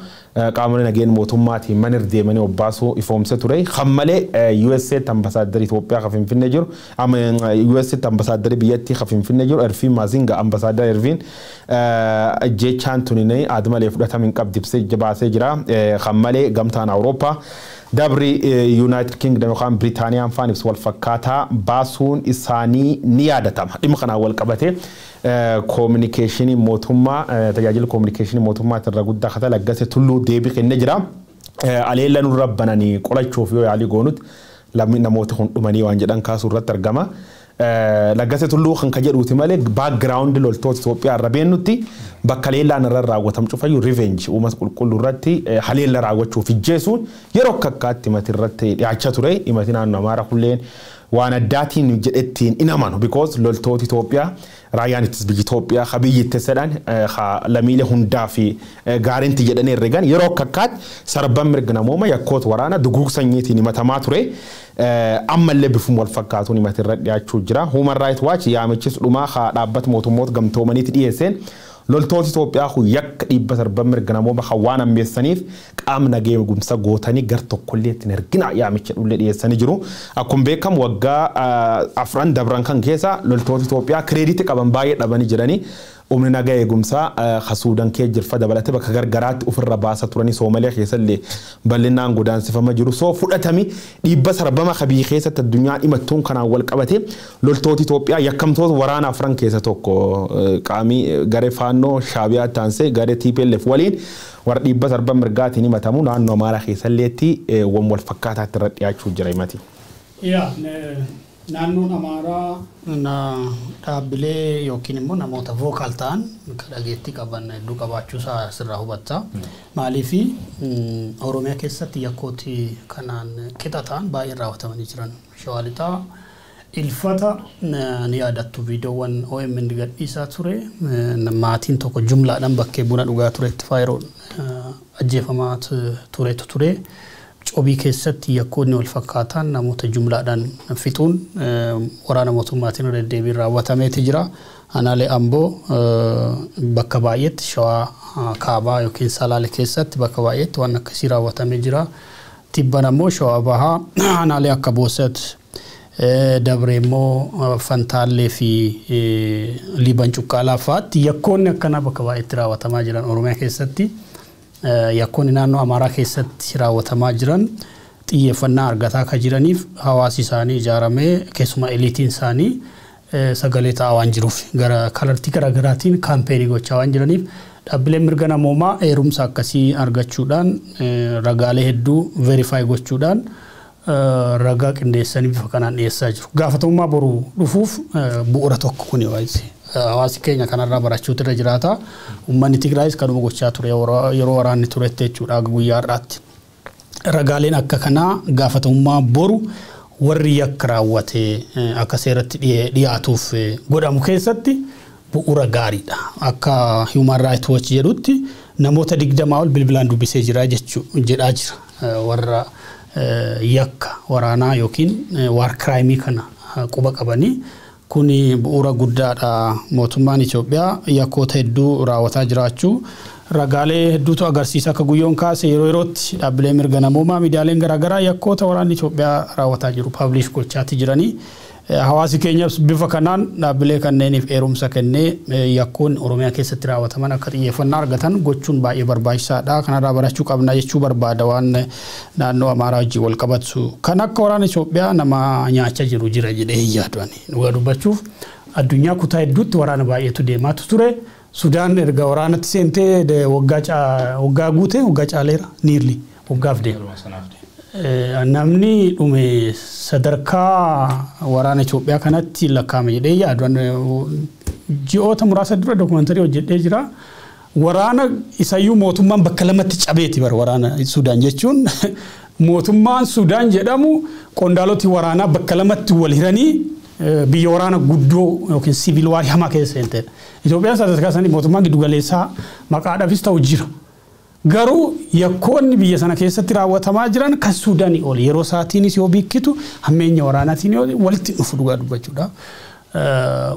qaamolee nageenya mootummaatiin mana irra deemanii obbaasuu ifoomsee ture. Kan malee USA ambasaadarri Itoophiyaa kan Finfinnee jiru, USA ambasaadarri biyyattii kan Finfinnee jiru Erfiin Maazinga, ambasaaddar Erfiin, jechaan tunine aadamalee fudhatama hin qabdi ibsee baasee jira. Kan malee gamtaan Awurooppaa, dabri United Kingdom yookaan Biriitaaniyaan faan ibsa wal fakkaataa baasuun isaanii ni yaadatama. Dhimma kanaan wal qabatee koominikeeshinii mootummaa, tajaajila koominikeeshinii mootummaa irra guddaa kata Laggase Tulluu deebii kennee jira. Aleella nurra bananii qolachuuf yoo yaalii goonutti lammi namooti kun dhumanii waan jedhan kaasuu irratti argama. Laggase Tulluu kan ka jedhuuti malee background loltoota Itoophiyaa irra beennutti bakka leellaan irra raawwatamu cufayyuu revenge, uummata qulqulluu irratti haleella raawwachuuf ijjeesuun yeroo akka akkaatti himati irratti dhiyaachaa ture. Himati naannoo Amaaraa kulleen waan addaatiin jedhettiin in amanu, because loltoota Itoophiyaa, raayyaan ittis biyya Itoophiyaa ka biyyi itti sedhan ka lammiilee hundaa fi gaariinti jedhanii herregan yeroo akka akkaatti sarban mirga namooma, yakkoota waraana, duguug sanyiitiin himatamaa ture. Ammallee bifuma wal fakkaatuun himati irra dhiyaachuu jira. Human Rights Watch yaamichis dhumaa ka dhaabbata mootummoota gamtoomaniitti dhiyeesseen loltoota Itoophiyaa kun yakka dhiibba sarban mirga namooma kan waan ammeessaniif qaama nageenya eegumsa gootanii gar tokkollee ittiin ergina yaamicha dhullee dhiyeessanii jiru. Akkuma beekamu waggaa 4 dabran kan keessa loltoota Itoophiyaa credit qaban baay'ee dhabanii jiranii. Humni nagaa eegumsaa Suudaan kee jirfa dabalatee bakka gargaraatti ofirra baasaa turanii Soomaaliyaa keessallee bal'inaan godaansifama jiru. So fudhatami dhiibba sarbama biyya keessatti addunyaan himattuun kanaan wal qabate loltoota Itoophiyaa yakkamtoota waraana afran keessa tokko qaamii garee Faannoo Shaabiyaa taansee garee TPLF waliin warra dhiibba sarbama mirgaatiin himatamu naannoo Amaaraa keessalleetti waan wal fakkaataatti irra dhiyaachuu jira himati. Yaa, naannoon Amaaraa dhaabbilee yookiin immoo namoota vocal ta'an kan dhageettii qaban hedduu qabaachuu isaa sirraa hubatta. Maaliif Oromiyaa keessatti yakkooti kanaan qixa ta'an baay'een raawwatamanii jiran. Shawaa Lixaa Ilfata ni yaadattu, viidiyoowwan OMN gadhiisaa ture, maatiin tokko jumlaadhaan bakkee buna dhugaa turetti fa'aa yeroo ajjeefamaa turetu ture. Cobii keessatti yakkoonni wal fakkaataan namoota jumlaadhaan fixuun waraana mootummaatiin irra deddeebiin raawwatameeti jira. Aanaalee Amboo bakka baay'eetti, Shawaa Kaabaa yookiin Salaale keessatti bakka baay'eetti waan akkasii raawwatamee jira. Tibban ammoo Shawaa Bahaa aanaalee akka Boosat, Dabree immoo Fantaallee fi Liiban Cuqqaalaa fa'aatti yakkoonni akkanaa bakka baay'eetti raawwatamaa jiran Oromiyaa keessatti. Yakkoonni naannoo Amaaraa keessatti raawwatamaa jiran xiyyeeffannaa argataa akka jiraniif hawaasi isaanii ijaaramee, keessumaa eliitiin isaanii sagalee ta'aa waan jiruuf, gara kalartii garaagaraatiin campaign gochaa waan jiraniif, dhaabbileen mirga namoomaa heerumsa akkasii argachuudhaan, ragaalee hedduu verify gochuudhaan, ragaa qindeessanii bifa kanaan dhiyeessaa jiru. Gaafatamummaa boru dhufuuf bu'uura tokko kuni waayisi. Hawaasi keenya kanarraa barachuutu irra jiraata. Uummanni Tigraayis kanuma gochaa ture yeroo waraanni turetti jechuudha guyyaa har'aatti. Ragaaleen akka kanaa gaafatamummaa boru warri yakka raawwate akka seeratti dhiyaatuuf godhamu keessatti bu'uura gaariidha. Akka Human Rights Watch jedhutti namoota 20 ol bilbilaan dubbisee jira jechuu jedhaa jira. Warra yakka waraanaa yookiin war crime kana quba qabanii, kuni bu'uura guddaadha. Mootummaan Itoophiyaa yakkoota hedduu raawwataa jiraachuu ragaalee hedduutu agarsiisa. Akka Guyyoon kaase, yeroo yerootti dhaabbilee mirga namoomaa, miidiyaaleen garaagaraa yakkoota waraanni Itoophiyaa raawwataa jiru publish gochaati jiranii. Hawaasi keenyas bifa kanaan dhaabbilee kanneeniif eerumsa kennee yakkoonni Oromiyaa keessatti raawwataman akka xiyyeeffannaa argatan gochuun baay'ee barbaachisaadha. Kanarraa barachuu qabna jechuu barbaada waan naannoo Amaaraa wajjin wal qabatu. Kan akka waraana Itoophiyaa nama nyaachaa jiru jira jedhee hin yaadu ani. Dhugaa dubbachuuf addunyaa kutaa hedduutti waraana baay'eetu deemaatu ture. Sudaan erga waraanatti seentee waggaa guute, waggaa caaleera, nearly waggaaf deema. Namni dhume sadarkaa waraana Itoophiyaa kanatti lakkaa'ame jedhee yaadu. Ji'oota muraasa dura documentary hojjedhee jira. Waraana isayyuu mootummaan bakka lamatti cabeeti bara. Waraana Sudaan jechuun mootummaan Sudaan jedhamu qondaaloti waraanaa bakka lamatti wal hiranii biyya waraana guddoo yookiin civil war hamaa keessa seentedha. Itoophiyaan sadarkaa sanii mootummaan giddugaleessaa maqaadhaafis ta'u jira. Garuu yakkoonni biyya sana keessatti raawwatamaa jiran kan Suudaanii ol, yeroo isaatiinis yoo biikkitu hammeenya waraanaatiin yoo walitti dhufu, dhugaa dubbachuudha.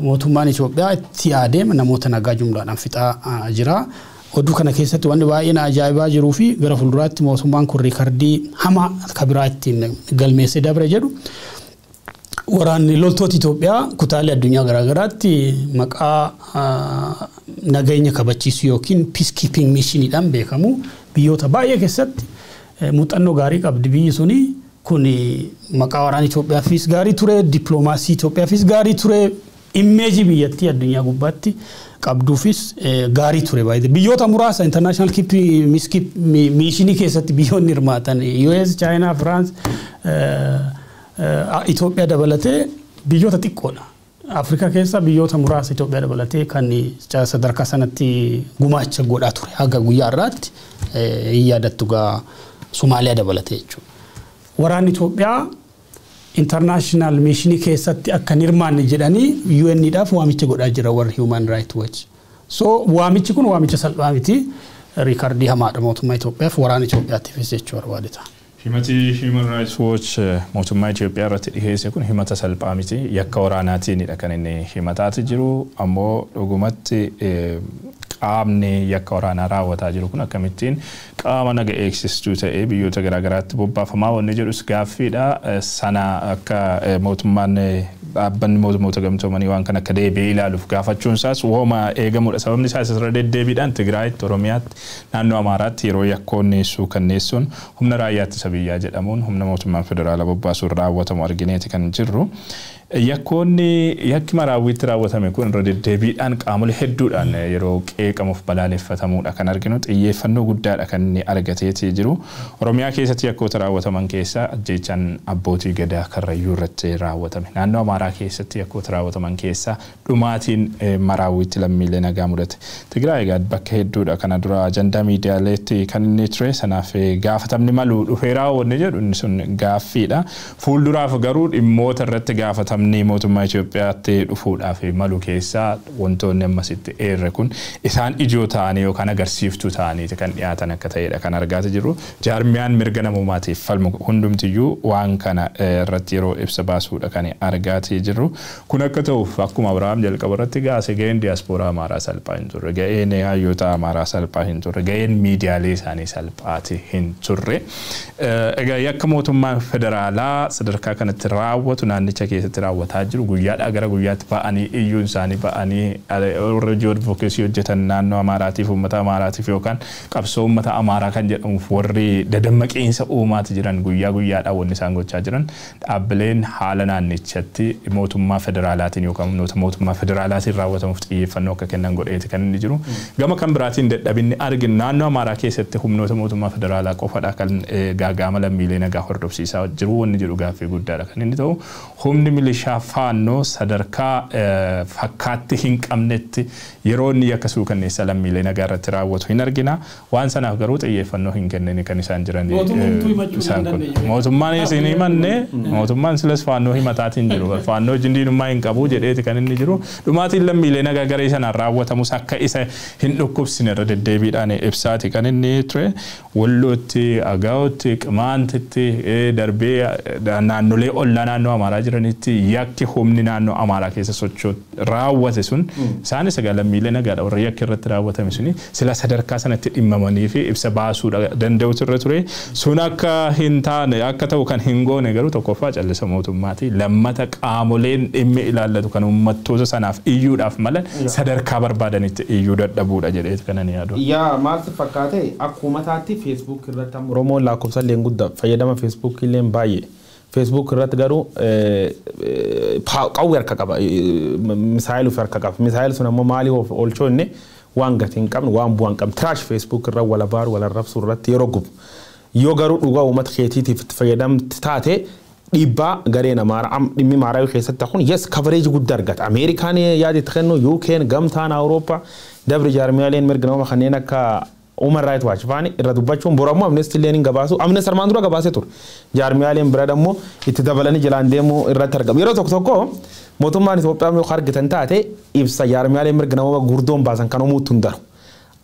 Mootummaan Itoophiyaa itti yaadee namoota nagaa jumlaadhaan fixaa jira. Oduu kana keessatti wanni baay'een ajaa'ibaa jiruu fi gara fuulduraatti mootummaan kun record hamaa akka biraa ittiin galmeessee dabre jedhu, waraanni loltoota Itoophiyaa kutaalee addunyaa garaagaraatti maqaa nageenya kabachiisuu yookiin peacekeeping missioniidhaan beekamu biyyoota baay'ee keessatti muuxannoo gaarii qabdi biyyi suni. Kun maqaa waraana Itoophiyaafis gaarii ture, dippiloomaasii Itoophiyaafis gaarii ture, image biyyattii addunyaa gubbaatti qabduufis gaarii ture baay'ee. Biyyoota muraasa international mission keessatti biyyoonni hirmaatan US, China, France, Itoophiyaa dabalatee biyyoota xiqqoodha. Afrikaa keessa biyyoota muraasa Itoophiyaa dabalatee kan sadarkaa sanatti gumaacha godhaa ture haga guyyaa har'aatti hin yaadattu gaa, Somaaliyaa dabalatee jechuudha. Waraanni Itoophiyaa international mission keessatti akka hin hirmaanne jedhanii UN'dhaaf waamicha godhaa jira warri Human Rights Watch. So waamichi kun waamicha salphaa miti. Record hamaadha mootummaa Itoophiyaaf, waraana Itoophiyaatiifis jechuu barbaadeta. Himati Human Rights Watch mootummaa Itoophiyaa irratti dhiheesse kun himata salphaa miti. Yakka waraanaatiinidha kan inni himataati jiru. Ammoo dhugumatti qaamni yakka waraanaa raawwataa jiru kun akkamittiin qaama naga eegsistuu ta'ee biyyoota garaagaraatti bobbaafamaa wanni jedhus gaaffiidha. Sana akka mootummaan Dhaabbanni mootummoota gamtoomanii waan kana akka deebi'ee ilaaluuf gaafachuun isaas wooma eegamudha. Sababni isaas irra deddeebiidhaan Tigraayitti, Oromiyaatti, naannoo Amaaraatti yeroo yakkoonni suukanneessuun humna raayyaa ittisa biyyaa jedhamuun humna mootummaan federaalaa bobbaasuun raawwatamu argineeti kan jirru. Yakkoonni yakki Maraawwiitti raawwatame kun irra deddeebiidhaan qaamolee hedduudhaan yeroo qeeqamuuf balaaleffatamudha kan arginu, xiyyeeffannoo guddaadha kan inni argateeti jiru. Oromiyaa keessatti yakkoota raawwataman keessaa ajjeechaan abbootii gadaa Karrayyuu irratti raawwatame. Naannoo Amaaraa keessatti yakkoota raawwataman keessaa dhumaatiin Maraawwiitti lammiilee nagaa mudate. Tigraay egaa bakka hedduudha kana dura ajandaa miidiyaaleetti kan inni ture, sanaaf gaafatamni malu dhufeeraa wanni jedhu inni sun gaaffiidha. Fuulduraaf garuu dhimmoota irratti gaafatamni mootummaa Itoophiyaatti dhufuudhaaf malu keessaa wantoonni ammasitti eerre kun isaan ijoo ta'anii yookaan agarsiiftuu ta'aniiti kan dhiyaatan akka ta'edha kan argaati jirru. Jaarmiyaan mirga namoomaatiif falmu hundumtiyyuu waan kana irratti yeroo ibsa baasuudha kan argaati jirru. Kun akka ta'uuf akkuma Abiraam jalqaba irratti gaase, ga'een diyaaspooraa Amaaraa salphaa hin turre, ga'een hayyoota Amaaraa salphaa hin turre, ga'een miidiyaalee isaanii salphaati hin turre. Egaa yakka mootummaan federaalaa sadarkaa kanatti raawwatu naannicha keessatti raawwataa jiru guyyaadhaa gara guyyaatti ba'anii iyyuun isaanii, ba'anii warra hojii advocacy hojjetan naannoo Amaaraatiif, uummata Amaaraatiif yookaan qabsoo uummata Amaaraa kan jedhamuuf warri dadammaqiinsa uumaati jiran guyyaa guyyaadhaan wanni isaan gochaa jiran, dhaabbileen haala naannichatti mootummaa federaalaatiin yookaan humnoota mootummaa federaalaatiin raawwatamuuf xiyyeeffannoo akka kennan godheeti kan inni jiru. Gama kan biraatiin dadhabinni arginu naannoo Amaaraa keessatti humnoota mootummaa federaalaa qofadha kan gaagaama lammiilee nagaa hordofsiisaa jiru wanni jedhu gaaffii guddaadha kan inni ta'u. Humni milishaa Faannoo sadarkaa fakkaatti hin qabnetti yeroo inni yakka suukanneessa lammiilee nagaa irratti raawwatu hin argina. Waan sanaaf garuu xiyyeeffannoo hin kennine kan isaan jiran. Mootummaan isin himanne, mootummaan silas Faannoo himataatiin jiru. Faannoo wajjin diinummaa hin qabu jedheeti kan inni jiru. Dhumaatiin lammiilee nagaa garee sanaan raawwatamus akka isa hin dhukkubsine irra deddeebiidhaan ibsaati kan inni ture. Wallootti, Agaawootti, Qimaantitti darbee naannolee ollaa naannoo Amaaraa jiranitti yakki humni naannoo Amaaraa keessa socho'u raawwate sun, isaanis egaa lammiilee nagaadha warra yakki irratti raawwatame suni, sila sadarkaa sanatti dhimmamanii fi ibsa baasuu danda'utu irra ture. Sun akka hin taane, akka ta'u kan hin goone garuu tokkoffaa callisa mootummaati. Lammata qaamoleen dhimmi ilaallatu kan uummattoota sanaaf iyyuudhaaf mala sadarkaa barbaadanitti iyyuu dadhabuudha jedheeti kanan yaadu. Yaa, maal si fakkaate, akkuma taatti Facebook irratti amma Oromoon lakkoofsa illee guddaa, fayyadama Facebook illee baay'ee. Facebook irratti garuu qawwee harka qaba, missile ofii harka qaba. Missile sun ammoo maalii oolchoo inni waan gatii hin qabne, waan bu'aa hin qabne, trash Facebook irra wal abaaru, wal arrabsuu irratti yeroo gubu. Yoo garuu dhugaa uummata keetiitiif itti fayyadamti taate, dhiibbaa gareen Amaaraa dhimmi Amaaraa keessatti kun yes coverage guddaa argata. Ameerikaan yaada itti kennu, UK'n, gamtaan Awurooppaa, dabri jaarmiyaaleen mirga nama kanneen akka Human Rights Watch faani irra dubbachuun borammoo Amnesty illee hin gabaasu. Amnesty armaan dura gabaasee ture. Jaarmiyaaleen bira dammoo itti dabalanii jalaan deemuu irratti argamu. Yeroo tokko tokko mootummaan Itoophiyaa yoo argitan taate, ibsa jaarmiyaaleen mirga nama gurguddoon baasan kan uumuutti hin daru.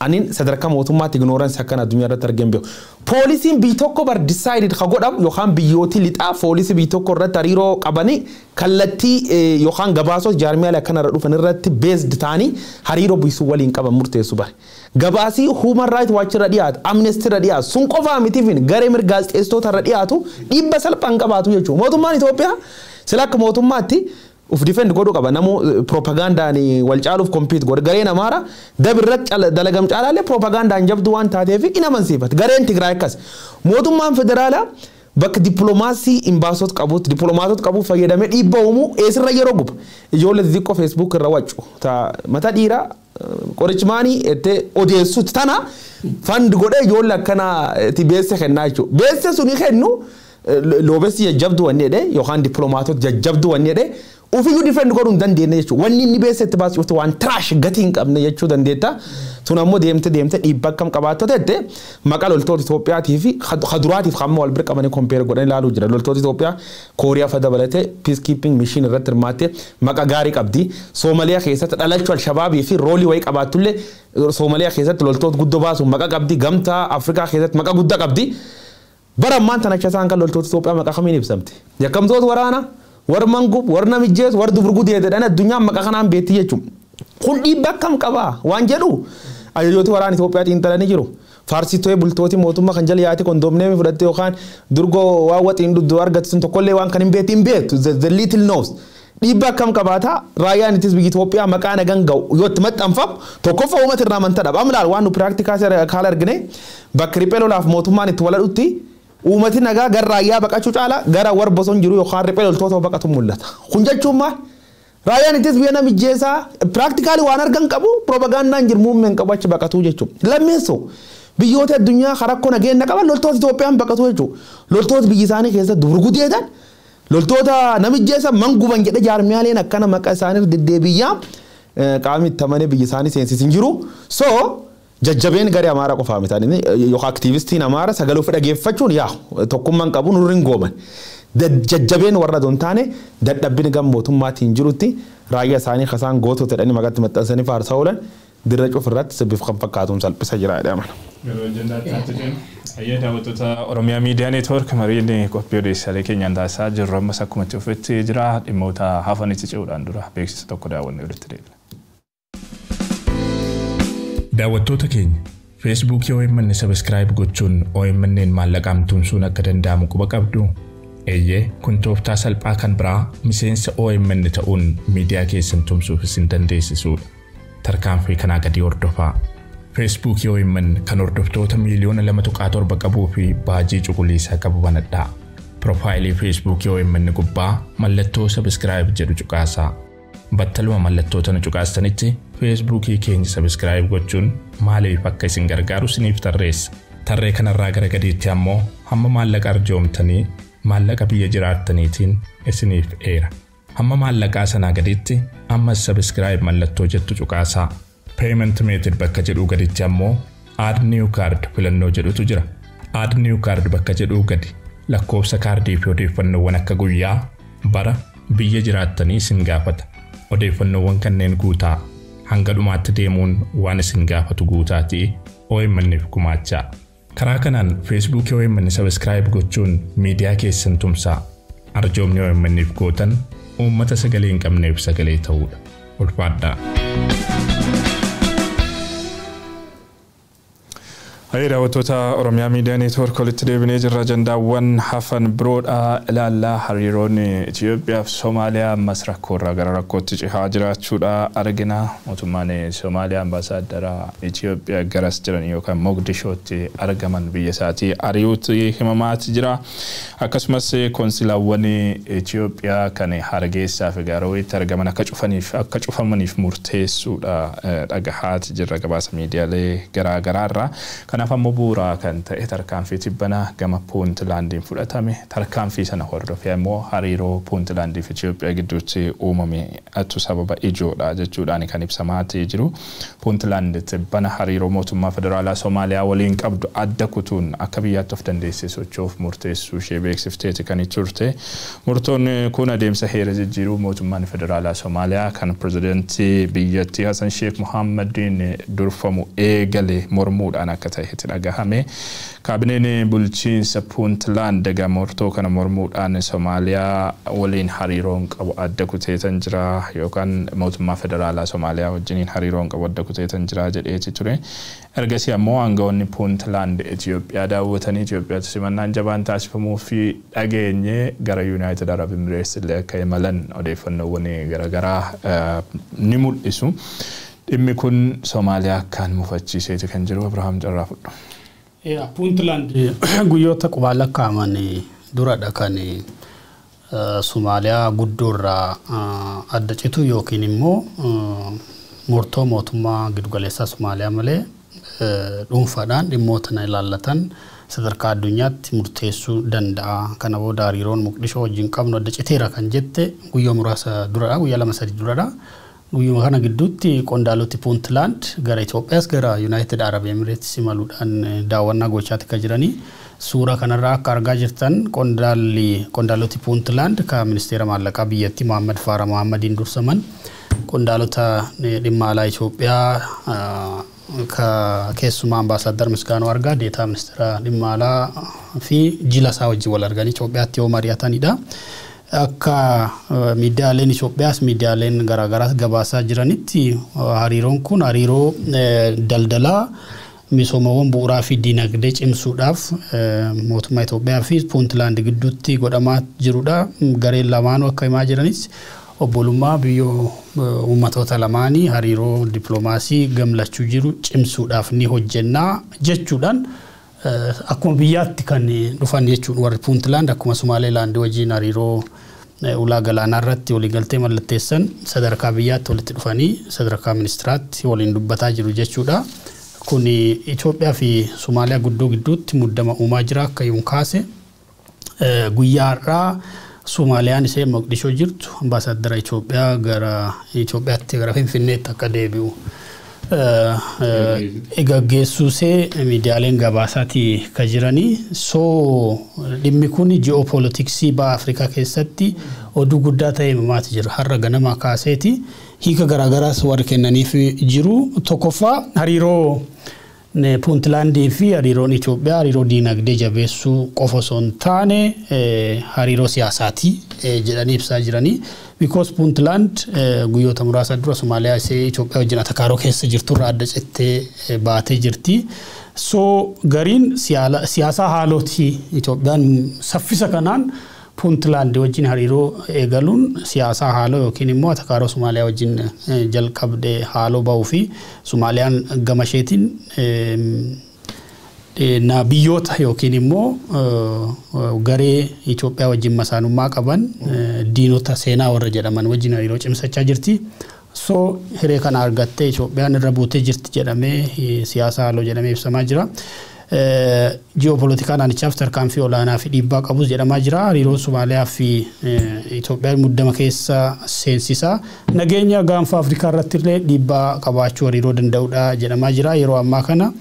Anin sadarkaa mootummaatti ignorance akkan addunyaa irratti argeen beeku. Policyn biyyi tokko bar decided ka godhamu yookaan biyyooti lixaa policy biyyi tokko irratti hariiroo qabanii kallattii yookaan gabaasota jaarmiyaalee akkanarra dhufan irratti based ta'anii hariiroo biyyisuu waliin qaban murteessu bare. Gabaasii Human Rights Watch irra dhiyaatu, Amnesty irra dhiyaatu, sun qofaa mitiifin garee mirga gaazexeessitoota irra dhiyaatu dhiibba salphaan qabaatu jechuudha. Mootummaan Itoophiyaa sila akka mootummaatti uf defend godhuu qaba. Namu propagandaan wal caaluuf compete godha. Gareen Amaara dabirratti dalagam caalaallee propagandaan jabduu waan taateef in amansiifata. Gareen Tigraay akkas. Mootummaan federaalaa bakka dippiloomaasii imbaasota qabutti, dippiloomaatota qabu fayyadamee dhiibba uumuu eessirra yeroo guba. Ijoollee xixiqqoo Facebook irra waccu. Mata dhiiraa qorichmaanii itti odeessutti tana fund godhee ijoollee akkana itti beesse kennaa jechuudha. Beesse suni kennu lobbyist jajjabduu wanni jedhee yookaan dippiloomaatota jajjabduu wanni jedhee ofiyyuu defend godhuu hin dandeenye jechuudha. Wanni inni beesse itti baasu waan trash gatii hin qabne jechuu dandeetta. Sun ammoo deemte deemte dhiibba akkam qabaatto tette maqaa loltoota Itoophiyaatii fi kaduraatiif hamma wal bira qabanii compare godhanii ilaaluu jira. Loltoota Itoophiyaa Kooriyaa fa dabalatee peacekeeping mission irratti hirmaattee maqaa gaarii qabdi. Soomaliyaa keessatti dhalachuu Alshabaabii fi role wayii qabaattullee Soomaliyaa keessatti loltoota guddoo baasuun maqaa qabdi. Gamtaa Afrikaa keessatti maqaa guddaa qabdi. Bara ammaan tana isaan kan loltoota Itoophiyaa maqaa kamiin ibsamte? Yakkamtoota waraanaa, warra mangub, warra namijjees, warra duburgudee jedhan addunyaan maqaa kanaan beekti jechuudha. Kun dhiibba akkam qabaa waan jedhu ajajooti waraana Itoophiyaa xiinxalanii jiru. Faarsitoo bultooti mootummaa kan jala yaati kondomneemii fudhatte yookaan durgoo waan waxiin dhudduu argatu sun tokkollee waan kan hin beektu hin beektu, the little knows. Dhiibbaa akkam qabaata? Raayyaan ittis biyya Itoophiyaa maqaa nagan ga'u yoo itti maxxanfamu tokkoffaa uummata irraa amantaa dhaba. Amma ilaal, waan nu practical kaala argine, bakka riphee lolaaf mootummaan itti waladhutti uummati nagaa gara raayyaa baqachuu caala gara warra bosona jiru yookaan riphee loltoota baqatu mul'ata. Kun jechuun maal? Raayyaan ittis biyya namijjeessaa practically waan argan qabu, propagandaan jiru muummeen qabu, achi baqatuu jechuudha. Lammeessoo, biyyoota addunyaa rakkoo nageenya qaban loltoota Itoophiyaan baqatu jechuudha. Loltoota biyya isaanii keessatti durgudeetan, loltoota namijjeessa manguban jedhe, jaarmiyaaleen akkana maqaa isaanii deddeebiyyaa qaamni itti amanee biyya isaanii seensisin jiru. So jajjabeen garee Amaaraa qofaa miti yookaan aktiivistiin Amaaraa sagalee ofii dhageeffachuun yaa tokkummaan qabu nurri hin gooman. Jajjabeen warra don taane dadhabbina gam mootummaatiin jirutti raayyaa isaanii kasaan gootota jedhanii maqaatti maxxansanii faarsaa oolan dirra cuuf irratti sibbiif kan fakkaatuun salphisa jira jedhama. Yeroo ajandaatti ceenu. Ayyee, daawwattoota Oromiyaa Miidiyaa Neetwoork, mariin qophii odeessaalee keenyaan taasisaa jirru ammas akkuma itti fufetti jira. Dhimmoota hafanitti ce'uudhaan dura beeksisa tokko daawwannee walitti deebina. Daawwattoota keenya, Feesbuukii OMN subscribe gochuun OMN'n maallaqaan tumsuun akka danda'amu quba qabdu? Eeyyee, kun tooftaa salphaa kan biraa miseensa OMN ta'uun miidiyaa keessan tumsuuf isin dandeessisudha. Tarkaanfii kanaa gadi hordofaa. Feesbuukii OMN kan hordoftoota miiliyoona 2.7 qabuu fi baajii cuquliisaa qabu banadhaa. Piroofaayilii Feesbuukii OMN gubbaa mallattoo subscribe jedhu cuqaasaa. Battaluma mallattoo tana cuqaastanitti Feesbuukii keenya subscribe gochuun maaliif akka isin gargaaru isiniif tarreessa. Tarree kanarraa gara gadiitti ammoo hamma maallaqa arjoomtanii maallaqa biyya jiraattaniitiin isiniif eera. Hamma maallaqaa sanaa gaditti ammas subscribe mallattoo jettu cuqaasaa. Payment method bakka jedhuu gaditti ammoo Add New Card filannoo jedhutu jira. Add New Card bakka jedhuu gadi lakkoofsa kaardii fi odeeffannoowwan akka guyyaa, bara, biyya jiraattanii isin gaafata. Odeeffannoowwan kanneen guutaa. Hanga dhumaatti deemuun waan isin gaafatu guutaatii OMN'f gumaachaa. Karaa kanaan Feesbuukii OMN subscribe gochuun miidiyaa keessan tumsaa. Arjoomni OMN'f gootan uummata sagalee hin qabneef sagalee ta'uudha. Ulfaadhaa. Hayyee, daawwattoota Oromiyaa Miidiyaa Neetwoork, walitti deebinee jirra. Ajandaawwan hafan biroodha ilaallaa. Hariiroon Itoophiyaa fi Somaaliyaa ammas rakkoorraa gara rakkootti cehaa jiraachuudha argina. Mootummaan Somaaliyaa ambaasaaddara Itoophiyaa garas jiran yookaan Mogadishootti argaman biyya isaatii ari'uutti himamaati jira. Akkasumas konsilaawwan Itoophiyaa kan Hargeysaa fi Garoweetti argaman akka cufamaniif murteessuudha dhagahaati jirra gabaasa miidiyaalee garaa garaarraa. Kanaaf ammoo bu'uura kan ta'e tarkaanfii tibbana gama Puuntlaandiin fudhatame. Tarkaanfii sana hordofee ammoo hariiroo Puuntlaandii fi Itoophiyaa gidduutti uumame atu sababa ijoodha jechuudhaan kan ibsamaatii jiru. Puuntlaand tibbana hariiroo mootummaa federaalaa Somaaliyaa waliin qabdu adda kutuun akka biyyaatti of dandeessee socho'uuf murteessuu ishee beeksifteeti kan turte. Murtoon kun adeemsa heera jijjiiruu mootummaan federaalaa Somaaliyaa kan pirezidantii biyyattii Hassan Sheekh Mohammadiin durfamu eegale mormuudhaan akka ta'etti dhagahame. Kaabineen bulchiinsa Puuntlaand egaa murtoo kana mormuudhaan Somaaliyaa waliin hariiroon qabu adda kuteetan jira yookaan mootummaa federaalaa Somaaliyaa wajjiniin hariiroon qabu adda kuteetan jira jedheeti ture. Ergasii ammoo aangawoonni Puuntlaand Itoophiyaa daawwatanii Itoophiyaatti simannaan jabaan taasifamuu fi dhageenye gara Yuunaayitid Arab Emireets illee akka imalan odeeffannoowwan garaagaraa ni mul'isu. Dhimmi kun Somaaliyaa akkaan mufachiiseeti kan jiru. Abrahaam, carraa fudhu. Puuntland guyyoota qubaan lakkaa'aman duradha kan Somaaliyaa guddoorraa adda citu yookiin immoo murtoo mootummaa giddugaleessaa Somaaliyaa malee dhuunfaadhaan dhimmoota na ilaallatan sadarkaa addunyaatti murteessuu danda'a. Kana booda hariiroon Moqdishoo wajjin qabnu adda citeera kan jette guyyaa muraasa duradha, guyyaa 2-3 duradha. Guyyuma kana gidduutti qondaaloti Puuntland gara Itoophiyaas gara Yuunaayitid Arab Emireets imaluudhaan daawwannaa gochaatti kan jiranii. Suura kanarraa akka argaa jirtan qondaaloti Puuntland kan ministeera maallaqaa biyyattii Mohammad Faara Mohammadiin dursaman qondaalota dhimma alaa Itoophiyaa ka keessumaa ambaasaaddar Misgaanuu Argaa, deetaa ministeera dhimma alaa fi jila isaa wajjin wal arganii Itoophiyaatti yoo mari'atanidha. Akka miidiyaaleen Itoophiyaas miidiyaaleen garaagaraas gabaasaa jiranitti, hariiroon kun hariiroo daldalaa, misoomawwan bu'uuraa fi diinagdee cimsuudhaaf mootummaa Itoophiyaa fi Puuntland gidduutti godhamaa jirudha. Gareen lamaanuu akka himaa jiranis Obbolummaa biyyoo uummatoota lamaanii hariiroo dippiloomaasii gamlachuu jiru cimsuudhaaf ni hojjennaa jechuudhaan akkuma biyyaatti kan dhufan jechuun warri Puuntland akkuma Somaalilaand wajjin hariiroo ulaa galaanaa irratti waliigaltee mallatteessan sadarkaa biyyaatti walitti dhufanii sadarkaa ministiraatti waliin dubbataa jiru jechuudha. Kun Itoophiyaa fi Somaaliyaa guddoo gidduutti muddama uumaa jira akka yoon kaase guyyaa har'aa Somaaliyaan ishee Moqdishoo jirtu ambaasaadara Itoophiyaa gara Itoophiyaatti gara Finfinneetti akka deebi'u gaggeessuusee miidiyaaleen gabaasaati ka jiranii. So dhimmi kun ji'oopoolitiksii baha Afrikaa keessatti oduu guddaa ta'e himamaa jira. Har'a ganama kaaseeti hiika garaagaraas warri kennaniif jiru. Tokkoffaa hariiroo Puuntlaandii fi hariiroon Itoophiyaa hariiroo diinagdee jabeessuu qofa osoo hin taane hariiroo siyaasaati jedhanii ibsaa jiranii. Because Puuntlaand guyyoota muraasa dura Somaaliyaa ishee Itoophiyaa wajjin atakaaroo keessa jirturraa adda cittee baatee jirti. So gariin siyaasaa haalooti Itoophiyaan saffisa kanaan Puuntlaand wajjin hariiroo eegaluun siyaasaa haaloo yookiin immoo atakaaroo Somaaliyaa wajjin jalqabde haaloo bahuu fi Somaaliyaan gama isheetiin na biyyoota yookiin immoo garee Itoophiyaa wajjin masaanummaa qaban diinota seenaa warra jedhaman wajjin hariiroo cimsachaa jirti. So hiree kana argattee Itoophiyaan irra buutee jirti jedhamee siyaasa haaloo jedhamee ibsamaa jira. Ji'oopoolitikaa naannichaaf tarkaanfii olaanaa fi dhiibbaa qabus jedhamaa jira. Hariiroon Somaaliyaa fi Itoophiyaan muddama keessa seensisaa. Nageenya gaanfa Afrikaa irratti illee dhiibbaa qabaachuu hariiroo danda'udha jedhamaa jira. Yeroo ammaa kana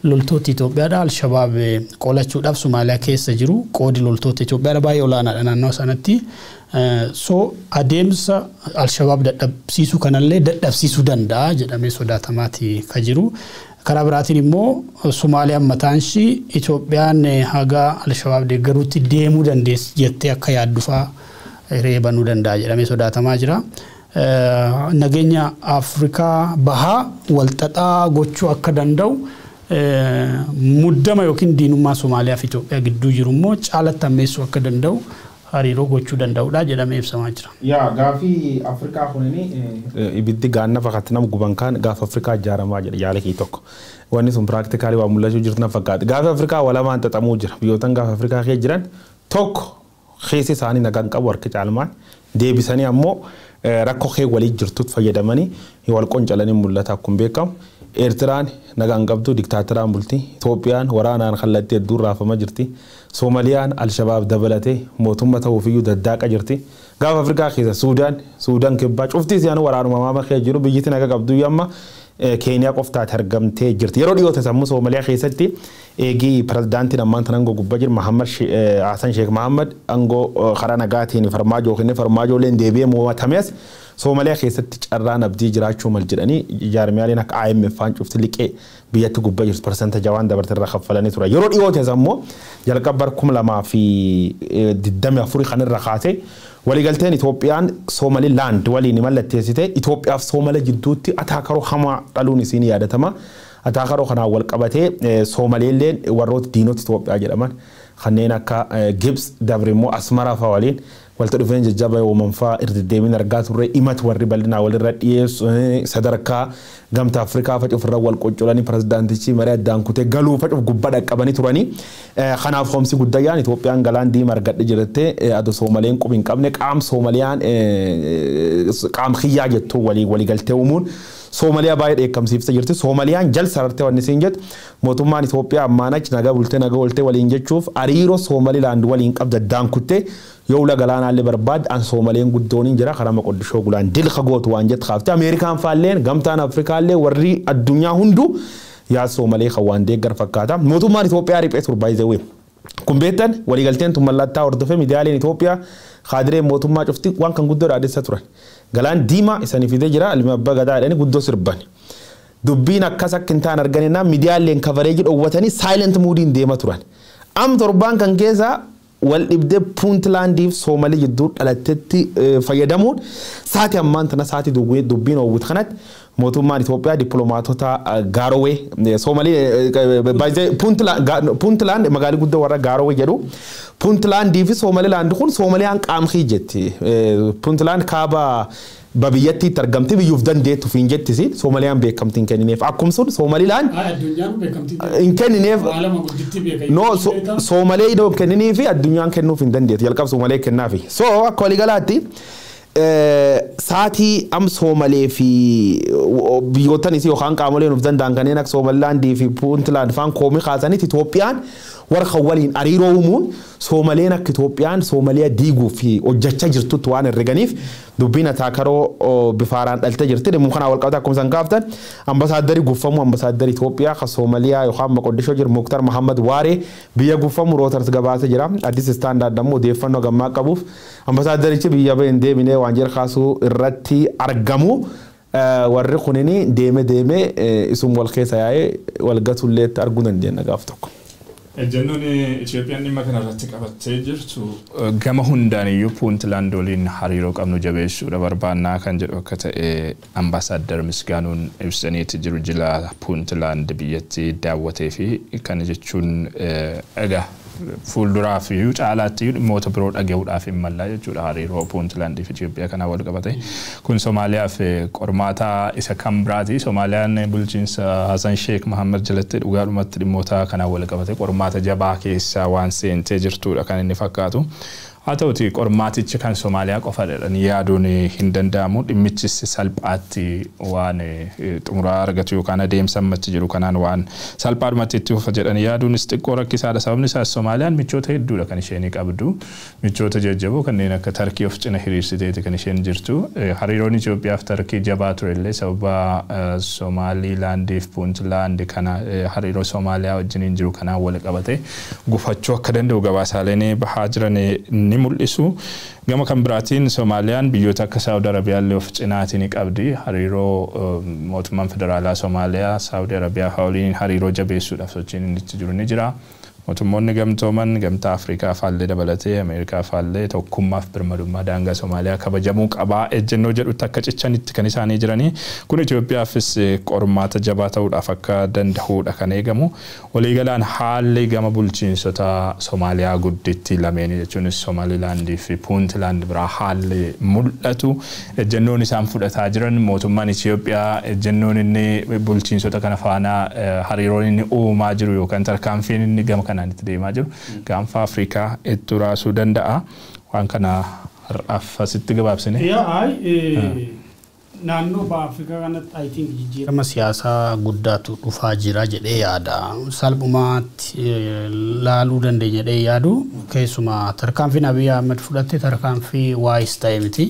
loltooti Itoophiyaadha Alshabaab qolachuudhaaf Somaaliyaa keessa jiru. Qoodi loltoota Itoophiyaadha baay'ee olaanaadha naannoo sanatti. So adeemsa Alshabaab dadhabsiisuu kanallee dadhabsiisuu danda'a jedhamee sodaatamaatii ka jiru. Karaa biraatiin immoo Somaaliyaan mataan ishii Itoophiyaan haga Alshabaab deeggaruutti deemuu dandeessi jettee akka yaaddufaa hiree banuu danda'a jedhamee sodaatamaa jira. Nageenya Afrikaa bahaa walxaxaa gochuu akka danda'u muddama yookiin diinummaa Somaaliyaa fi Itoophiyaa gidduu jiru immoo caalatti hammeessuu akka danda'u hariiroo gochuu danda'udha jedhamee ibsamaa jira. Yaa gaafii Afrikaa kunini ibiddi gaanna fakkaatti nama guban kaan gaafa Afrikaa ijaaramaa jedha yaala kee tokko. Wanni sun piraaktikaalii waan mul'achuu jirtu na fakkaata. Gaafa Afrikaa walamaan xaxamuu jira. Biyyootan gaafa Afrikaa kee jiran tokko keessi isaanii nagaan qabu harka caalmaan deebisanii ammoo rakkoo kee walii jirtutti fayyadamanii wal qoncalanii mul'ata akkuma beekamu. Eertiraan nagaan qabdu diktaatoraan bulti. Itoophiyaan waraanaan kallattii hedduun raafama jirti. Soomaaliyaan Alshabaab dabalatee mootummaa ta'uufiyyuu daddaaqa jirti. Gaafa Afrikaa keessa Suudaan, Suudaan kibbaa cufti isaan waraanuma maama kee jiru biyyittiin naga qabdu amma Keeniyaa qoftaati argamtee jirti. Yeroo dhiyoote sammuu Somaaliyaa keessatti eegii pirezidaantiin ammaan tan aangoo gubbaa jiru Mahammad Hasan Sheekh Mahammad aangoo karaa nagaatiin farmaajoo kennee farmaajooleen deebi'ee mo'atames Somaaliyaa keessatti carraan abdii jiraachuu mal jedhanii jaarmiyaaleen akka IMF faan cufti liqee biyyatti gubbaa jirtu parsenta jawaan dabarte irraa kaffalanii ture. Yeroo dhiyoote ammoo jalqaba bara 2024 kan irra kaasee waliigalteen Itoophiyaan Soomalilaand waliin mallatteessite Itoophiyaaf Soomale jidduutti ataakaroo hamaa dhaluun isiin yaadatama. Ataakaroo kanaan wal qabatee Soomaleelleen warroota diinota Itoophiyaa jedhaman kanneen akka Gibs dabre immoo Asmaraa fa'aa waliin walitti dhufeenya jajjabaa uuman fa'aa irra deddeebiin argaa turre himatu warri bal'inaa walirra dhiyeessu sadarkaa gamtaa Afrikaa fa'a ofirra wal qoccolanii pirezidaantichi marii addaan kutee galuu fa'a gubbaa dhaqqabanii turanii. Kanaaf hoomsi guddayyaan Itoophiyaan galaan diimaa argadhe jirtee adoo Soomaleen qubi hin qabne qaam Soomaliyaan qaam xiyyaa jettuu waliigaltee uumuun Soomaliyaa baay'ee dheekkamsiiftee jirti. Soomaliyaan jal sarartee wanni isiin jettu mootummaan Itoophiyaa ammaan achi nagaa bultee nagaa ooltee waliin jechuuf hariiroo Soomalilaand waliin qabda addaan kuttee yoo ula galaanaallee barbaadde an Soomaleen guddooniin jira karaa Moqoddishoo gulaan dilka gootu waan jettu kaaftee Ameerikaan faalleen gamtaan Afrikaallee warri addunyaa hunduu yaa Soomalee kan waan deeggar fakkaata. Mootummaan Itoophiyaa riphee ture by the way. Kun beektan waliigalteen tun mallattaa hordofee miidiyaaleen Itoophiyaa kaadireen mootummaa cufti waan kan guddoo dhaadessa turan. Galaan diimaa isanii fidee jira ilmi abbaa gadaa jedhanii guddoo sirban. Dubbiin akkas akka hin taane arganennaan miidiyaaleen kabareejii dhoowwatanii saayilent muudiin deema turan. Am torbaan kan keessa Wal dhibdee Puuntlaandiif Soomalii jidduu dhalattetti fayyadamuun sa'aatii ammaan tana sa'aatii dubbiin oowwit kanatti mootummaan Itoophiyaa dippiloomaatota Gaarowee Soomalii, Puuntlaand magaalii guddoo warra Gaarowee jedhu, Puuntlaandii fi Soomalilaand kun Soomaliyaan qaamkii jetti. Puuntlaand kaaba babiyyattiitti argamti, biyyuuf dandeettu fi hin jettisi. Soomaliyaan beekamtii hin kennineef. Akkuma sun Soomalilaan hin kennineef. No, Soomalee idoo hin kenninii fi addunyaan kennuuf hin dandeettu, jalqaba Soomalee kennaafi. So akka waliigalaatti saatii am Soomalee fi biyyootanis yookaan qaamoleen of danda'an kanneen akka Soomalilaandii fi Puuntland faan koomii kaasanitti, Itoophiyaan warra waliin hariiroo uumuun Soomaleen akka Itoophiyaan Soomaliyaa diiguu fi hojjechaa jirtutti waan herreganiif dubbiin ataakaroo bifaaraan dhaltee jirti. Dhimma kanaa wal qabata akkuma isaan kaaftan ambasaaddari guffamuu ambasaaddari Itoophiyaa kan Soomaliyaa yookaan Moqoddishoo jiru Muktar Mahammad Waaree biyya guffamu Reuters gabaasee jira. Addis Standard ammoo odeeffannoo gammaa qabuuf ambasaaddarichi biyya baheen deebinee waan jira kaasuu irratti argamu. Warri kunini deeme deeme isum wal keessa yaa'ee wal gatullee arguu dandeenya gaaf tokko. Ejjennoon Itoophiyaan dhimma kana irratti qabattee jirtu gama hundaan iyyuu Puuntland waliin hariiroo qabnu jabeessuudha barbaannaa kan jedhu akka ta'e ambaasaadder Misgaanuun ibsaniiti jiru jila Puuntland biyyatti daawwatee fi kana jechuun egaa fuulduraaf iyyuu caalaatti iyyuu dhimmoota biroo dhagahuudhaaf hin mallaa jechuudha hariiroo Puuntlandii fi Itoophiyaa kanaa wal qabate. Kun Somaaliyaaf qormaata isa kan biraati. Somaaliyaan bulchiinsa Hasan Sheek Mahammad jalatti dhugaadhumatti dhimmoota kanaa wal qabate qormaata jabaa keessa waan seentee jirtudha kan inni fakkaatu. Haa ta'uti qormaatichi kan Somaaliyaa qofa jedhanii yaaduun hin danda'amu. Dhimmichis salphaatti waan xumuraa argatu yookaan adeemsa ammatti jiru kanaan waan salphaadhumatti itti fufa jedhanii yaaduunis xiqqoo rakkisaadha. Sababni isaas Somaaliyaan michoota hedduudha kan isheen qabdu. Michoota jajjaboo kanneen akka Tarkii of cina hiriirsiteeti kan isheen jirtu. Hariiroon Itoophiyaa fi Tarkii jabaa ture illee sababa Somaalilaandii fi Puuntlaand kana hariiroo Somaaliyaa wajjiniin jiru kanaan wal qabate gufachuu akka danda'u gabaasaaleen bahaa jiran ni mul'isu. Gama kan biraatiin Somaaliyaan biyyoota akka Saawud Arabiyaa illee of cinaatii ni qabdi. Hariiroo mootummaan federaalaa Somaaliyaa Saawud Arabiyaa waliin hariiroo jabeessuudhaaf sochiin inni itti jiru ni jira. Mootummoonni gamtooman gamtaa Afrikaa faallee dabalatee Ameerikaa faallee tokkummaaf birmadummaa daangaa Somaaliyaa kabajamuu qabaa ejjennoo jedhutti akka cichanitti kan isaanii jiranii. Kun Itoophiyaafis qormaata jabaa ta'uudhaaf akka danda'uudha kan eegamu. Waliigalaan haalli gama bulchiinsota Somaaliyaa gudditti lameenii jechuunis Somaalilaandii fi Puuntlaand biraa haalli mul'atu. Ejjennoon isaan fudhataa jiran, mootummaan Itoophiyaa ejjennoon inni bulchiinsota kana faana hariiroon inni uumaa jiru yookaan tarkaanfiin inni gama kanaan itti deemaa jiru gaanfa Afrikaa itti raasuu danda'a. Waan kana har'aaf asitti gabaabsine. Yaa, naannoo baha Afrikaa kanatti I think jijjiirama siyaasaa guddaatu dhufaa jira jedhee yaada. Salphumaatti laaluu dandeenya jedhee yaadu, keessumaa tarkaanfiin Abiy Ahmed fudhatte tarkaanfii waayis ta'e miti.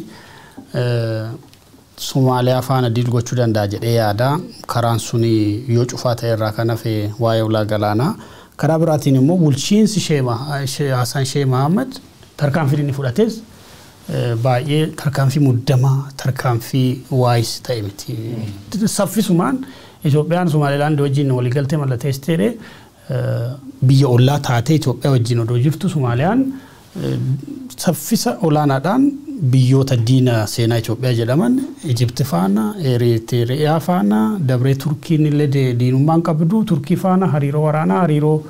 Somaaliyaa faana deal gochuu danda'a jedhee yaada. Karaan suni yoo cufaa ta'e irraa kan hafe waa'ee ulaa galaanaa. Karaa biraatiin immoo bulchiinsi Hassan Sheikh Mohammed tarkaanfiin inni fudhates baay'ee tarkaanfii muddamaa, tarkaanfii waayis ta'e miti. Saffisumaan Itoophiyaan Somaalilaand wajjin waliigaltee mallatteessitee, biyya ollaa taatee Itoophiyaa wajjin odoo jirtu, Somaaliyaan saffisa olaanaadhaan biyyoota diina seenaa Itoophiyaa jedhaman Ijipti faana, Eritiriyaa faana, dabree Turkiin illee diinummaan qabdu Turkii faana hariiroo waraanaa, hariiroo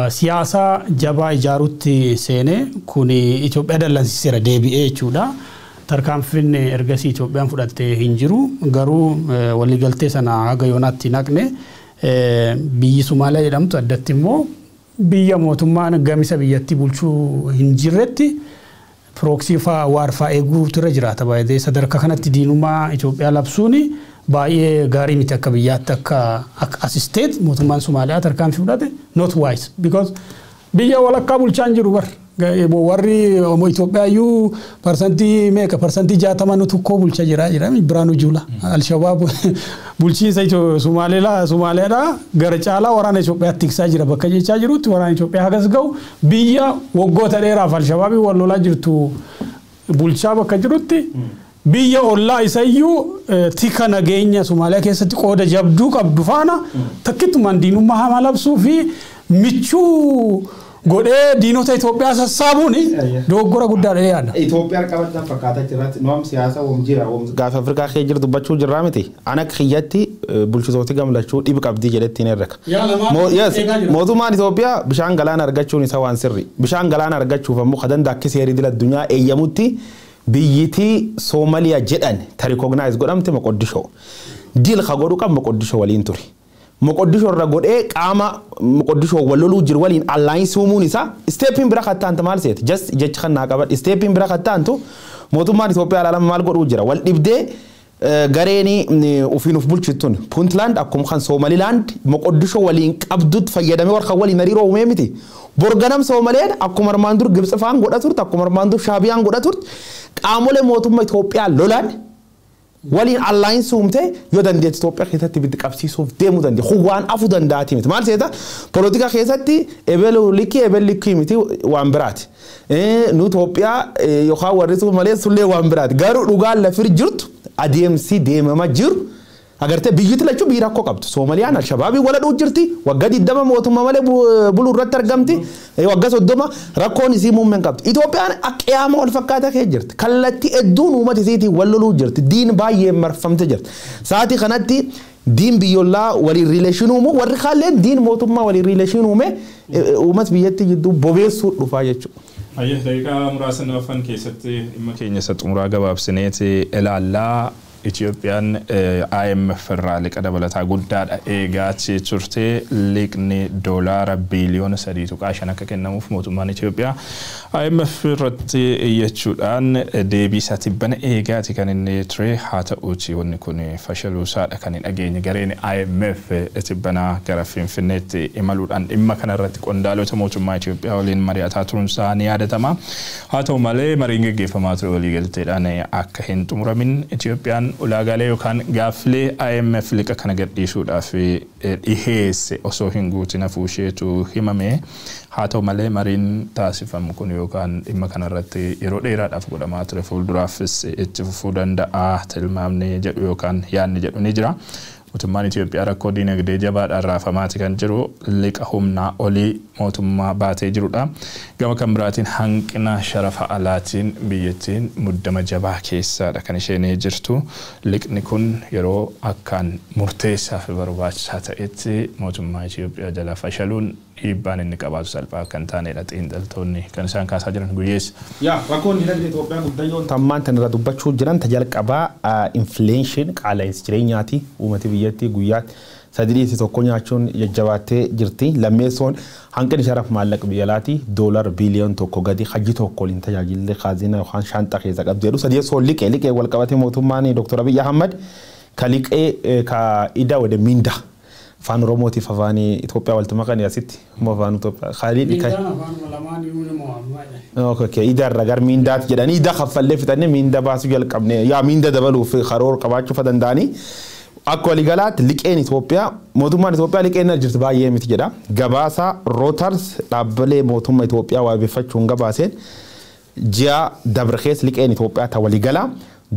siyaasaa jabaa ijaaruutti seenee, kun Itoophiyaa dallansiiseera deebi'ee jechuudha. Tarkaanfiin ergasii Itoophiyaan fudhattee hin jiru, garuu waliigaltee sana haga yoonaatti naqne. Biyyi Somaaliyaa jedhamtu addatti immoo biyya mootummaan gamisa biyyattii bulchuu hin jirretti proxy faa waarfaa eeguutu irra jiraata. Baay'ee sadarkaa kanatti diinummaa Itoophiyaa labsuun baay'ee gaarii miti akka biyyaatti. Akka as state mootummaan Somaaliyaa tarkaanfii fudhate not wise, because biyya walakkaa bulchaan jiru bar. Warri Itoophiyaa iyyuu parsantii meeqa, 60% nutu koo bulcha jira jira Biraanuu Juula. Alshabaab bulchiinsa Somaaliyaadhaa gara caalaa waraana Itoophiyaatti tiksaa jira bakka jechaa jirutti, waraana Itoophiyaa hagas ga'u biyya waggoota dheeraaf Alshabaabii wal lolaa jirtu bulchaa bakka jirutti, biyya ollaa isayyuu tika nageenya Somaaliyaa keessatti qooda jabduu qabdu faana takkittumaan diinummaa hamaa labsuu fi michuu Godhee diinota Itoophiyaa sassaabuun dogoggora guddaadha yaada. Itoophiyaa qabatan fakkaataa jirratti nuam siyaasa wom jira wom gaafa Afrikaa kee jiru dubbachuu jirraa miti. Ana kiyyatti bulchitooti gamlachuu dhibi qabdii jedhetti hin herrega. Mootummaan Itoophiyaa bishaan galaana argachuun isa waan sirri. Bishaan galaana argachuuf ammoo kan danda'a akka seerri idil addunyaa eeyyamutti biyyitii Soomaliyaa jedhan ta recognize godhamte Moqoddishoo. Deal ka godhu qab Moqoddishoo waliin ture. Moqoddishoo irra godhee qaama Moqoddishoo wal loluu jiru waliin alliance uumuun isaa stepiin bira kattaantu maal seeti? Just jecha kan naa qabadhe. Stepiin bira kattaantu mootummaan Itoophiyaa alaalama maal godhuu jira? Wal dhibdee gareen ofiin of bulchituun Puntland akkuma kan Somaliland Moqoddishoo waliin qabdutti fayyadamee warra waliin hariiroo uumee miti. Borganam Soomaleen akkuma armaan dur Gibxi faan godha turte, akkuma armaan dur Shaabiyaan godha turte, qaamolee mootummaa Itoophiyaa lolan waliin alliance uumte yoo dandeetti Itoophiyaa keessatti ibiddi qabsiisuuf deemuu dandeetti. Kun waan afuu danda'ati miti. Maal seeta? Poolitikaa keessatti ebelu likkii ebel likkii miti waan biraati. Nu Itoophiyaa yookaan warri malee sullee waan biraati. Garuu dhugaan lafir jirtu adeemsi deemama jiru agartee biyyatti lachuu biyyi rakkoo qabdu. Soomaliyaan Alshabaabii wala dhuu jirti. Waggaa 20 mootummaa malee buluu irratti argamti. Waggaa 30 rakkoon isii muummeen qabdi. Itoophiyaan qiyaama wal fakkaataa kee jirti. Kallattii hedduun uummata isiitiin wal loluu jirti. Diin baay'ee marfamte jirti. Sa'aatii kanatti diin biyyoolaa waliin relation uumu warri kaalleen diin mootummaa waliin relation uume uummata biyyatti gidduu bobeessuu dhufaa jechuudha. Ayyee, daqiiqaa muraasa nu hafan keessatti dhimma keenya isa xumuraa gabaabsineeti ilaallaa. Itoophiyaan IMF irraa liqa dabalataa guddaadha eegaa turte. Liqni doolaara biiliyoona 3.5 akka kennamuuf mootummaan Itoophiyaa IMF irratti iyyachuudhaan deebii isaa tibbana eegaati kan inni ture. Haa ta'uuti wanni kun fashaluusaadha kan hin dhageenye. Gareen IMF tibbana gara Finfinneetti imaluudhaan dhimma kanarratti qondaalota mootummaa Itoophiyaa waliin mari'ataa turuunsaa ni yaadatama. Haa ta'u malee mariin geggeeffamaa ture waliigalteedhaan akka hin xumuramin, Itoophiyaan ulaagaalee yookaan gaaffilee IMF liqa kana gadhiisuudhaaf dhiheesse osoo hin guutin hafuu isheetu himame. Haa ta'u malee mariin taasifamu kun yookaan dhimma kanarratti yeroo dheeraadhaaf godhamaa ture fuulduraafis itti fufuu danda'a tilmaamni jedhu yookaan yaadni jedhu ni jira. Mootummaan Itoophiyaa rakkoo diinagdee jabaadhaan raafamaati kan jiru, liqa humnaa olii mootummaa baatee jirudha. Gama kan biraatiin hanqina sharafa alaatiin biyyattiin muddama jabaa keessaadha kan isheen jirtu. Liqni kun yeroo akkaan murteessaa fi barbaachisaa ta'etti mootummaa Itoophiyaa jala fashaluun dhiibbaan inni qabaatu salphaa akka hin taanedha xiinxaltoonni kan isaan kaasaa jiran guyyeessa. Yaa, rakkoon dinagdee Itoophiyaa guddayyoon tammaan tan irra dubbachuu jiran ta jalqabaa inflation, qaala'insi jireenyaati. Uummati biyyattii guyyaatti sadii tokko nyaachuun jajjabaattee jirti. Lammeessoon hanqinni sharafa maallaqa biyya alaati, doolar biiliyoon 1 gadi hajji tokko waliin tajaajilli kaazinaa yookaan shaanxaa keessa qabdu jedhu. Sadeessoon liqee wal qabatee mootummaan Dr. Abiyyi Ahmad ka liqee ka ida wada minda afaan Oromootiif afaan Itoophiyaa walitti makanii asitti immoo afaan Itoophiyaa Khaalid ka Okay, ida irra gar mindaati jedhanii ida kaffallee fixannee minda baasuu jalqabne yaa minda dabaluuf karoora qabaachuu fa danda'anii. Akka waliigalaatti liqeen Itoophiyaa, mootummaan Itoophiyaa liqeen jirtu baay'ee miti jedha. Gabaasa Reuters dhaabbilee mootummaa Itoophiyaa wabeeffachuun gabaaseen ji'a dabre keessa liqeen Itoophiyaa ta waliigalaa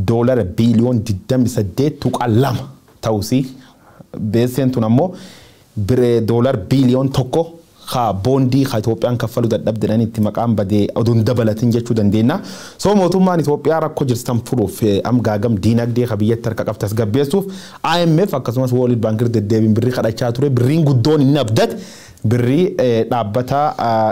doolara biiliyoon 28.2 ta'uusi. Beesseen tun ammoo doolar biiliyoon 1 ka boondii ka Itoophiyaan kaffaluu dadhabdeen itti maqaan badee oduun dabalatin jechuu dandeenya. So mootummaan Itoophiyaa rakkoo jirtan furuuf am gaagam diinagdee ka biyyatti harka qabdas gabbeessuuf IMF akkasumas World Bank deddeebiin birrii kadhachaa ture. Birriin guddoon inni abdate birrii dhaabbata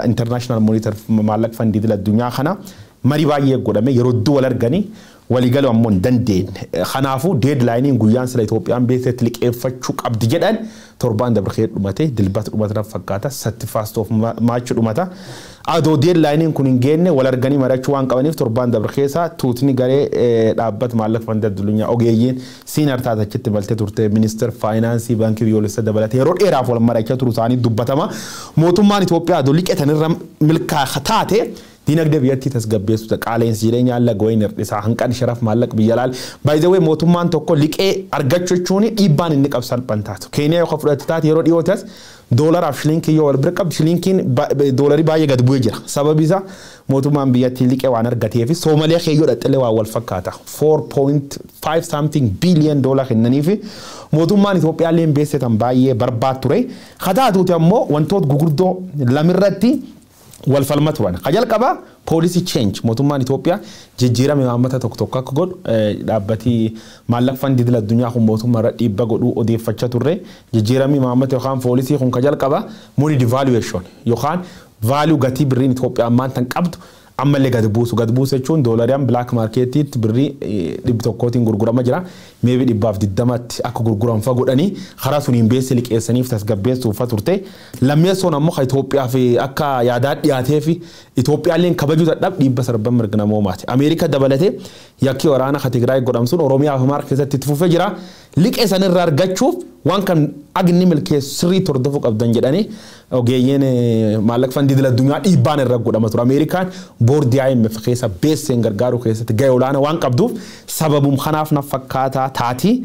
International Monetary Maallaqa Fandii idil addunyaa kana marii baay'ee godhame yeroo hedduu wal arganii waliigaluu ammoo hin dandeenye. Kanaafuu deadlineiin guyyaan sila Itoophiyaan beeksisatti liqeeffachuu qabdi jedhan torbaan dabre dhumate, Dilbata dhumata fakkaata, 31 of March dhumata. Adoo deadlineiin kun hin geenne wal arganii mari'achuu waan qabaniif torbaan dabre keessa tuutni garee dhaabbata maallaqa fandii addunyaa ogeeyyiin senior taate achitti maltee turte, ministeera faayinaansii baankii biyyoolessaa dabalatee yeroo dheeraaf wal mari'achaa turu isaanii dubbatama. Mootummaan Itoophiyaa adoo liqeetanirra milkaa'aa taate diinagdee biyyattii tasgabbeessu, qaala'insi jireenyaa alla goyin hir'isaa, hanqan sharaf maallaqa biyya laal. By the way, mootummaan tokko liqee argachuu jechuun dhiibbaan inni qabu salphaan taatu. Keeniyaa yoo fudhatte taate yeroo dhiyootas doolaraaf shilinkii yoo wal bira qabdu shilinkiin doolarii baay'ee gad bu'ee jira. Sababi isaa mootummaan biyyattii liqee waan argateef. Soomaaliyaa keeyyoo dhaxxillee waan wal fakkaata. 4.5 something billion dollar kennaniifi mootummaan Itoophiyaa illee beeksisan baay'ee barbaad ture. Haa taatuuti ammoo wantoota gurguddoo lamirratti Wal falma turan. Ka jalqabaa policy change, mootummaan Itoophiyaa jijjiirama imaammata tokko tokko akka godhu dhaabbatii maallaqa fandii idil addunyaa kun mootummaa irra dhiibba godhuu odeeffachaa turre. Jijjiiramni imaammata yookaan policy kun ka jalqabaa money devaluation yookaan value, gatii birriin Itoophiyaa ammaan tan qabdu ammallee gadi buusu. Gadi buusu jechuun doolariin black marketiitti birrii 100tiin gurgurama jira. Maybe 120tti akka gurguran fa godhanii karaa suniin beessa liqeessaniif tasgabbeessuuf fa turte. Lammeessoon ammoo kan Itoophiyaaf akka yaadaa dhiyaatee fi Itoophiyaalleen kabajuu dadhab dhiibba sarban mirga namoomaati. Ameerika dabalatee yakki waraana ka Tigraay godhamsuun Oromiyaa fi Amaara keessatti itti fufee jira. Liqee sanirraa argachuuf waan kan agni milkeessu sirriitti hordofuu qabdan jedhanii ogeeyyiin maallaqa fandii idil addunyaa dhiibbaan irra godhama ture. Ameerikaan boordii IMF keessa beesseen gargaaruu keessatti gahee olaanaa waan qabduuf sababum kanaaf na fakkaataa taatii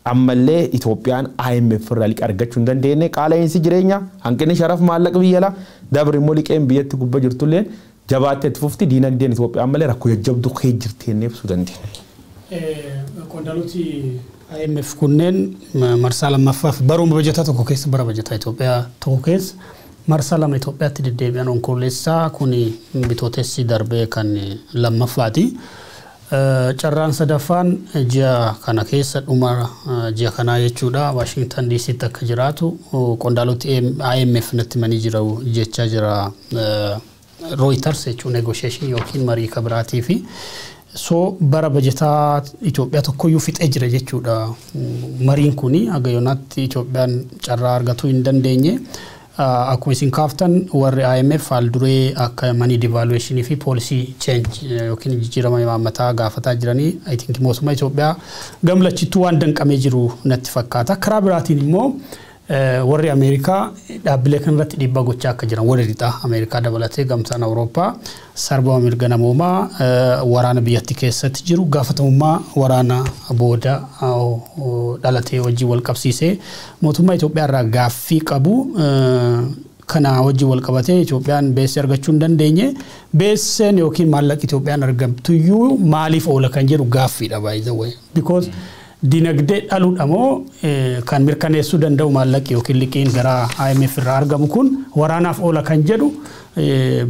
ammallee Itoophiyaan IMF irraa liqa argachuu hin dandeenye. Qaala'insi jireenya, hanqinni sharaf maallaqa biyya alaa dabri immoo liqeen biyyatti gubbaa jirtulleen jabaattee itti fufti. Diinagdeen Itoophiyaa ammallee rakkoo jajjabduu kee jirti jennee ibsuu dandeenya. Qondaaloti IMF kunneen marsaa lammaffaaf baruma bajataa tokko keessa, bara bajataa Itoophiyaa tokko keessa marsaa lama Itoophiyaatti deddeebi'an. Onkoloolessaa kun bitootessi darbee kan lammaffaati. Carraan sadaffaan ji'a kana keessa, dhuma ji'a kanaa jechuudha, Waashingtan DCtti akka jiraatu qondaaloti IMF natti himanii jiru jechaa jira Reuters jechuun negotiation yookiin marii kabiraatii fi so bara bajataa Itoophiyaa tokkoyyuu fixee jira jechuudha. Mariin kuni haga yoonaatti Itoophiyaan carraa argatuu hin dandeenye. Akkuma isin kaaftan warri IMF haal duree akka money devaluation fi policy change yookiin jijjiirama imaammataa gaafataa jiranii, I think mootummaa Itoophiyaa gamlachittuu waan danqamee jiru natti fakkaata. Karaa biraatiin immoo warri Ameerikaa dhaabbilee kanarratti dhiibbaa gochaa akka jiran, warri lixaa Ameerikaa dabalatee gamtaan Awurooppaa sarbama mirga namoomaa, waraana biyyattii keessatti jiru, gaafatamummaa waraana booda dhalatee wajjin wal qabsiisee mootummaa Itoophiyaa irraa gaaffii qabu. Kana wajjin wal qabatee Itoophiyaan beessee argachuu hin dandeenye. Beesseen yookiin maallaqi Itoophiyaan argamtuyyuu maaliif oola kan jedhu gaaffiidha, by the way. Because dinagdee dhaluudha moo kan mirkaneessuu danda'u maallaqi yookiin liqiin gara IMF irraa argamu kun waraanaaf oola kan jedhu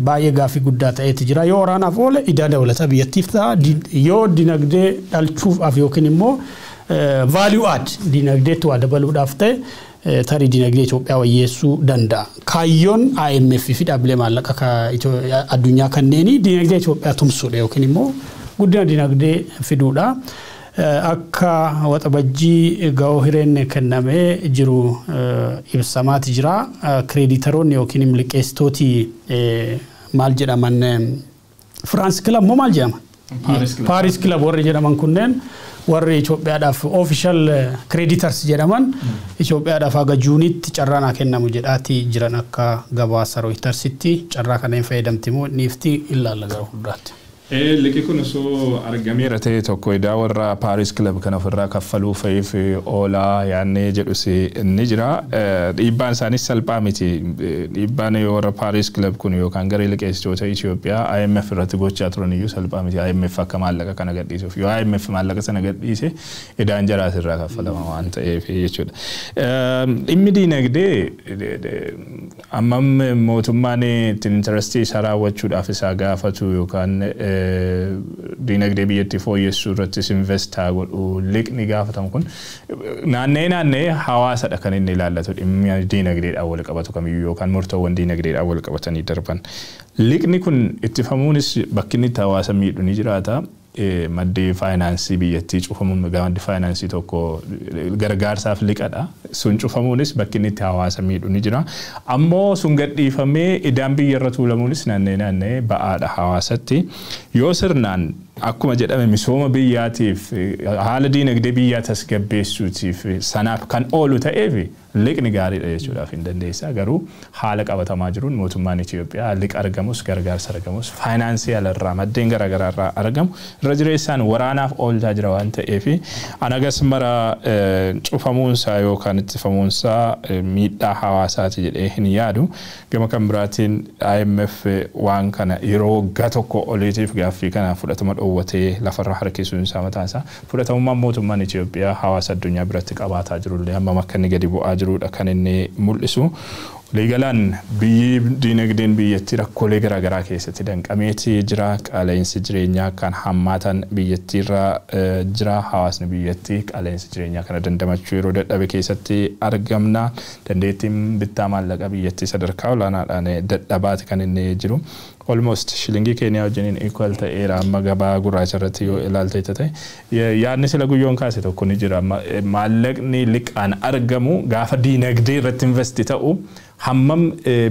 baay'ee gaaffii guddaa ta'eeti jira. Yoo waraanaaf oole idaa dabalataa biyyattiif ta'a. Yoo dinagdee dhalchuuf yookiin immoo value add dinagdeetti waa dabaluudhaaf ta'e, tarii dinagdee Itoophiyaa wayyeessuu danda'a. Kaayyoon IMF fi dhaabbilee maallaqa addunyaa kanneenii dinagdee Itoophiyaa tumsuudha yookiin immoo guddina dinagdee fiduudha. Akka waxabajjii ga'oo hireen kennamee jiru ibsamaati jira. Creditoroonni yookiin liqeessitooti maal jedhaman, Firaans Club moo maal jedhaman? Paris Club warri jedhaman kunneen, warri Itoophiyaadhaaf official creditors jedhaman, Itoophiyaadhaaf haga Juunitti carraan haa kennamu jedhaati jiran akka gabaasa Reutersitti. Carraa kana hin fayyadamti moo niifti ilaalla gara fuulduraatti. Liqi kun osoo argameera ta'e tokko idaa warra Paris Club kan ofirraa kaffaluu fa'iif oolaa yaannee jedhus ni jira. Dhiibbaan isaanis salphaa miti. Dhiibbaan warra Paris Club kun yookaan garee liqeessitoota Itoophiyaa IMF irratti gochaa turan iyyuu salphaa miti. IMF akka maallaqa kana gadhiisuuf. Yoo IMF maallaqa sana gadhiise idaan jaraas irraa kaffalama waan ta'eef jechuudha. Dhimmi diinagdee ammam mootummaan ittiin interestii isaa raawwachuudhaaf isaa gaafatu yookaan diinagdee biyyattii fooyyessuu irrattis invest haa godhu, liqni gaafatamu kun naannee naannee hawaasadha kan inni ilaallatu. Dhimmi diinagdeedhaan wal qabatu kamiyyuu yookaan murtoowwan diinagdeedhaan wal qabatanii darban. Liqni kun ittifamuunis bakki inni itti hawaasa miidhu ni jiraata. Maddi faayinaansii biyyattii cufamuun, maddi faayinaansii tokko gargaarsaaf liqadha. Sun cufamuunis bakki inni itti hawaasa miidhu ni jira. Ammoo sun gadhiifamee idaan biyyarra tuulamuunis naannee naannee ba'aadha hawaasatti. Yoo sirnaan akkuma jedhame misooma biyyaatiif, haala diinagdee biyyaa tasgabbeessuutiif sanaaf kan oolu ta'eef liqni gaariidha jechuudhaaf hin dandeessa. Garuu haala qabatamaa jiruun mootummaan Itoophiyaa liqa argamus, gargaarsa argamus, faayinaansii alarraa maddeen garaagaraa irraa argamu irra jireessaan waraanaaf oolchaa jira waan ta'eef anagas mara cufamuunsaa yookaan ittifamuunsaa miidhaa hawaasaati jedhee hin yaadu. Gama kan biraatiin IMF waan kana yeroo waggaa tokko oliitiif gaaffii kana fudhatama dhoowwatee lafarra harkisuun isaa mataa isaa fudhatamummaan mootummaan Itoophiyaa hawaasa addunyaa biratti qabaataa jirullee hammam akka inni gadi bu'aa jirudha kan inni mul'isu. Waliigalaan biyyi diinagdeen biyyattii rakkoolee garaagaraa keessatti danqameeti jira. Qaala'insi jireenyaa kan hammaatan biyyattiirra jira. Hawaasni biyyattii qaala'insi jireenyaa kana dandamachuu yeroo dadhabe keessatti argamna. Dandeettiin bittaa maallaqa biyyattii sadarkaa olaanaadhaan dadhabaati kan inni jiru. Almost shilingii Keeniyaa wajjiniin equal ta'eera amma gabaa gurraacha irratti yoo ilaalte ta'e. Yaadni sila guyyoon kaase tokko ni jira. Maallaqni liqaan argamu gaafa diinagdee irratti invest ta'u hammam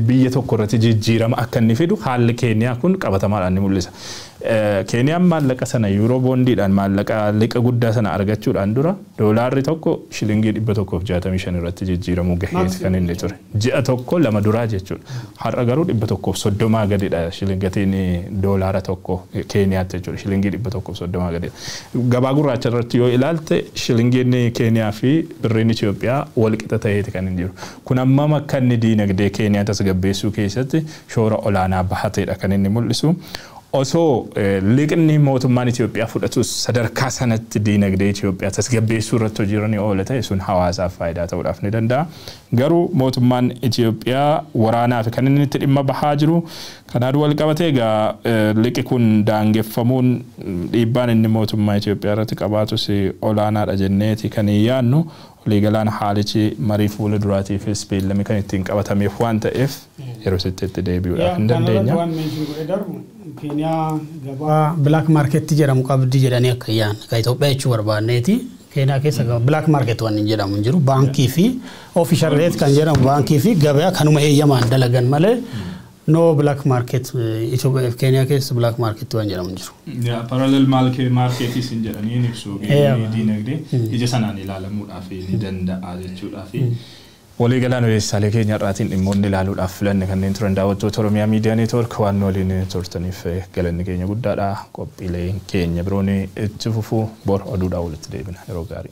biyya tokko irratti jijjiirama akka inni fidu haalli Keeniyaa kun qabatamaadhaan ni mul'isa. Keeniyaan maallaqa sana yuuroo boondiidhaan maallaqa liqa guddaa sana argachuudhaan dura doolaarri tokko shilingii 165 irratti jijjiiramuu gaheeti kan inni ture. Ji'a tokko lama duraa jechuudha. Har'a garuu 130 gadidha gatiin doolaara tokko Keeniyaatti jechuudha. Shilingii 130 gadidha. Gabaa gurraacha irratti yoo ilaalte shilingiin Keeniyaa fi birriin Itoophiyaa wal qixa ta'eeti kan inni jiru. Kun hammam akka inni diinagdee Keeniyaa tasgabbeessuu keessatti shoora olaanaa bahateedha kan inni mul'isu. Osoo liqni mootummaan Itoophiyaa fudhatus sadarkaa sanatti diinagdee Itoophiyaa tasgabbeessuu irratti hojiirra ni oola ta'e sun hawaasaaf faayidaa ta'uudhaaf ni danda'a. Garuu mootummaan Itoophiyaa waraanaaf kan inni itti dhimma bahaa jiru kanaan wal qabatee egaa liqi kun daangeffamuun dhiibbaan inni mootummaa Itoophiyaa irratti qabaatus olaanaadha jenneeti kan yaadnu. Waliigalaan haalichi marii fuula duraatiifis beellamni kan ittiin qabatameef waan ta'eef yeroo sitti itti deebi'uudhaaf hin dandeenya. Waan mention godhee darbu Keeniyaa gabaa black market jedhamu qabdi jedhanii akka yaan ka Itoophiyaa jechuu barbaanneeti. Keeniyaa keessa black market waan hin jedhamu hin jiru. Baankii fi official rate kan jedhamu baankii fi gabaa kanuma heeyyamaan dalagan malee no black market Itoophiyaa Keeniyaa keessa black market waan jedhamu hin jiru. Yaa parallel marketis hin jedhanii ibsu diinagdee ija sanaan ilaalamuudhaaf ni danda'a jechuudhaaf. Waliigalaan odeessaalee keenya irraatiin dhimmoonni ilaaluudhaaf filanne kanneen turan daawwattoota Oromiyaa Miidiyaa Neetwoork waan waliin turtaniif galanni keenya guddaadha. Qophiileen keenya biroon itti fufuu bor oduudhaan walitti deebina yeroo gaarii.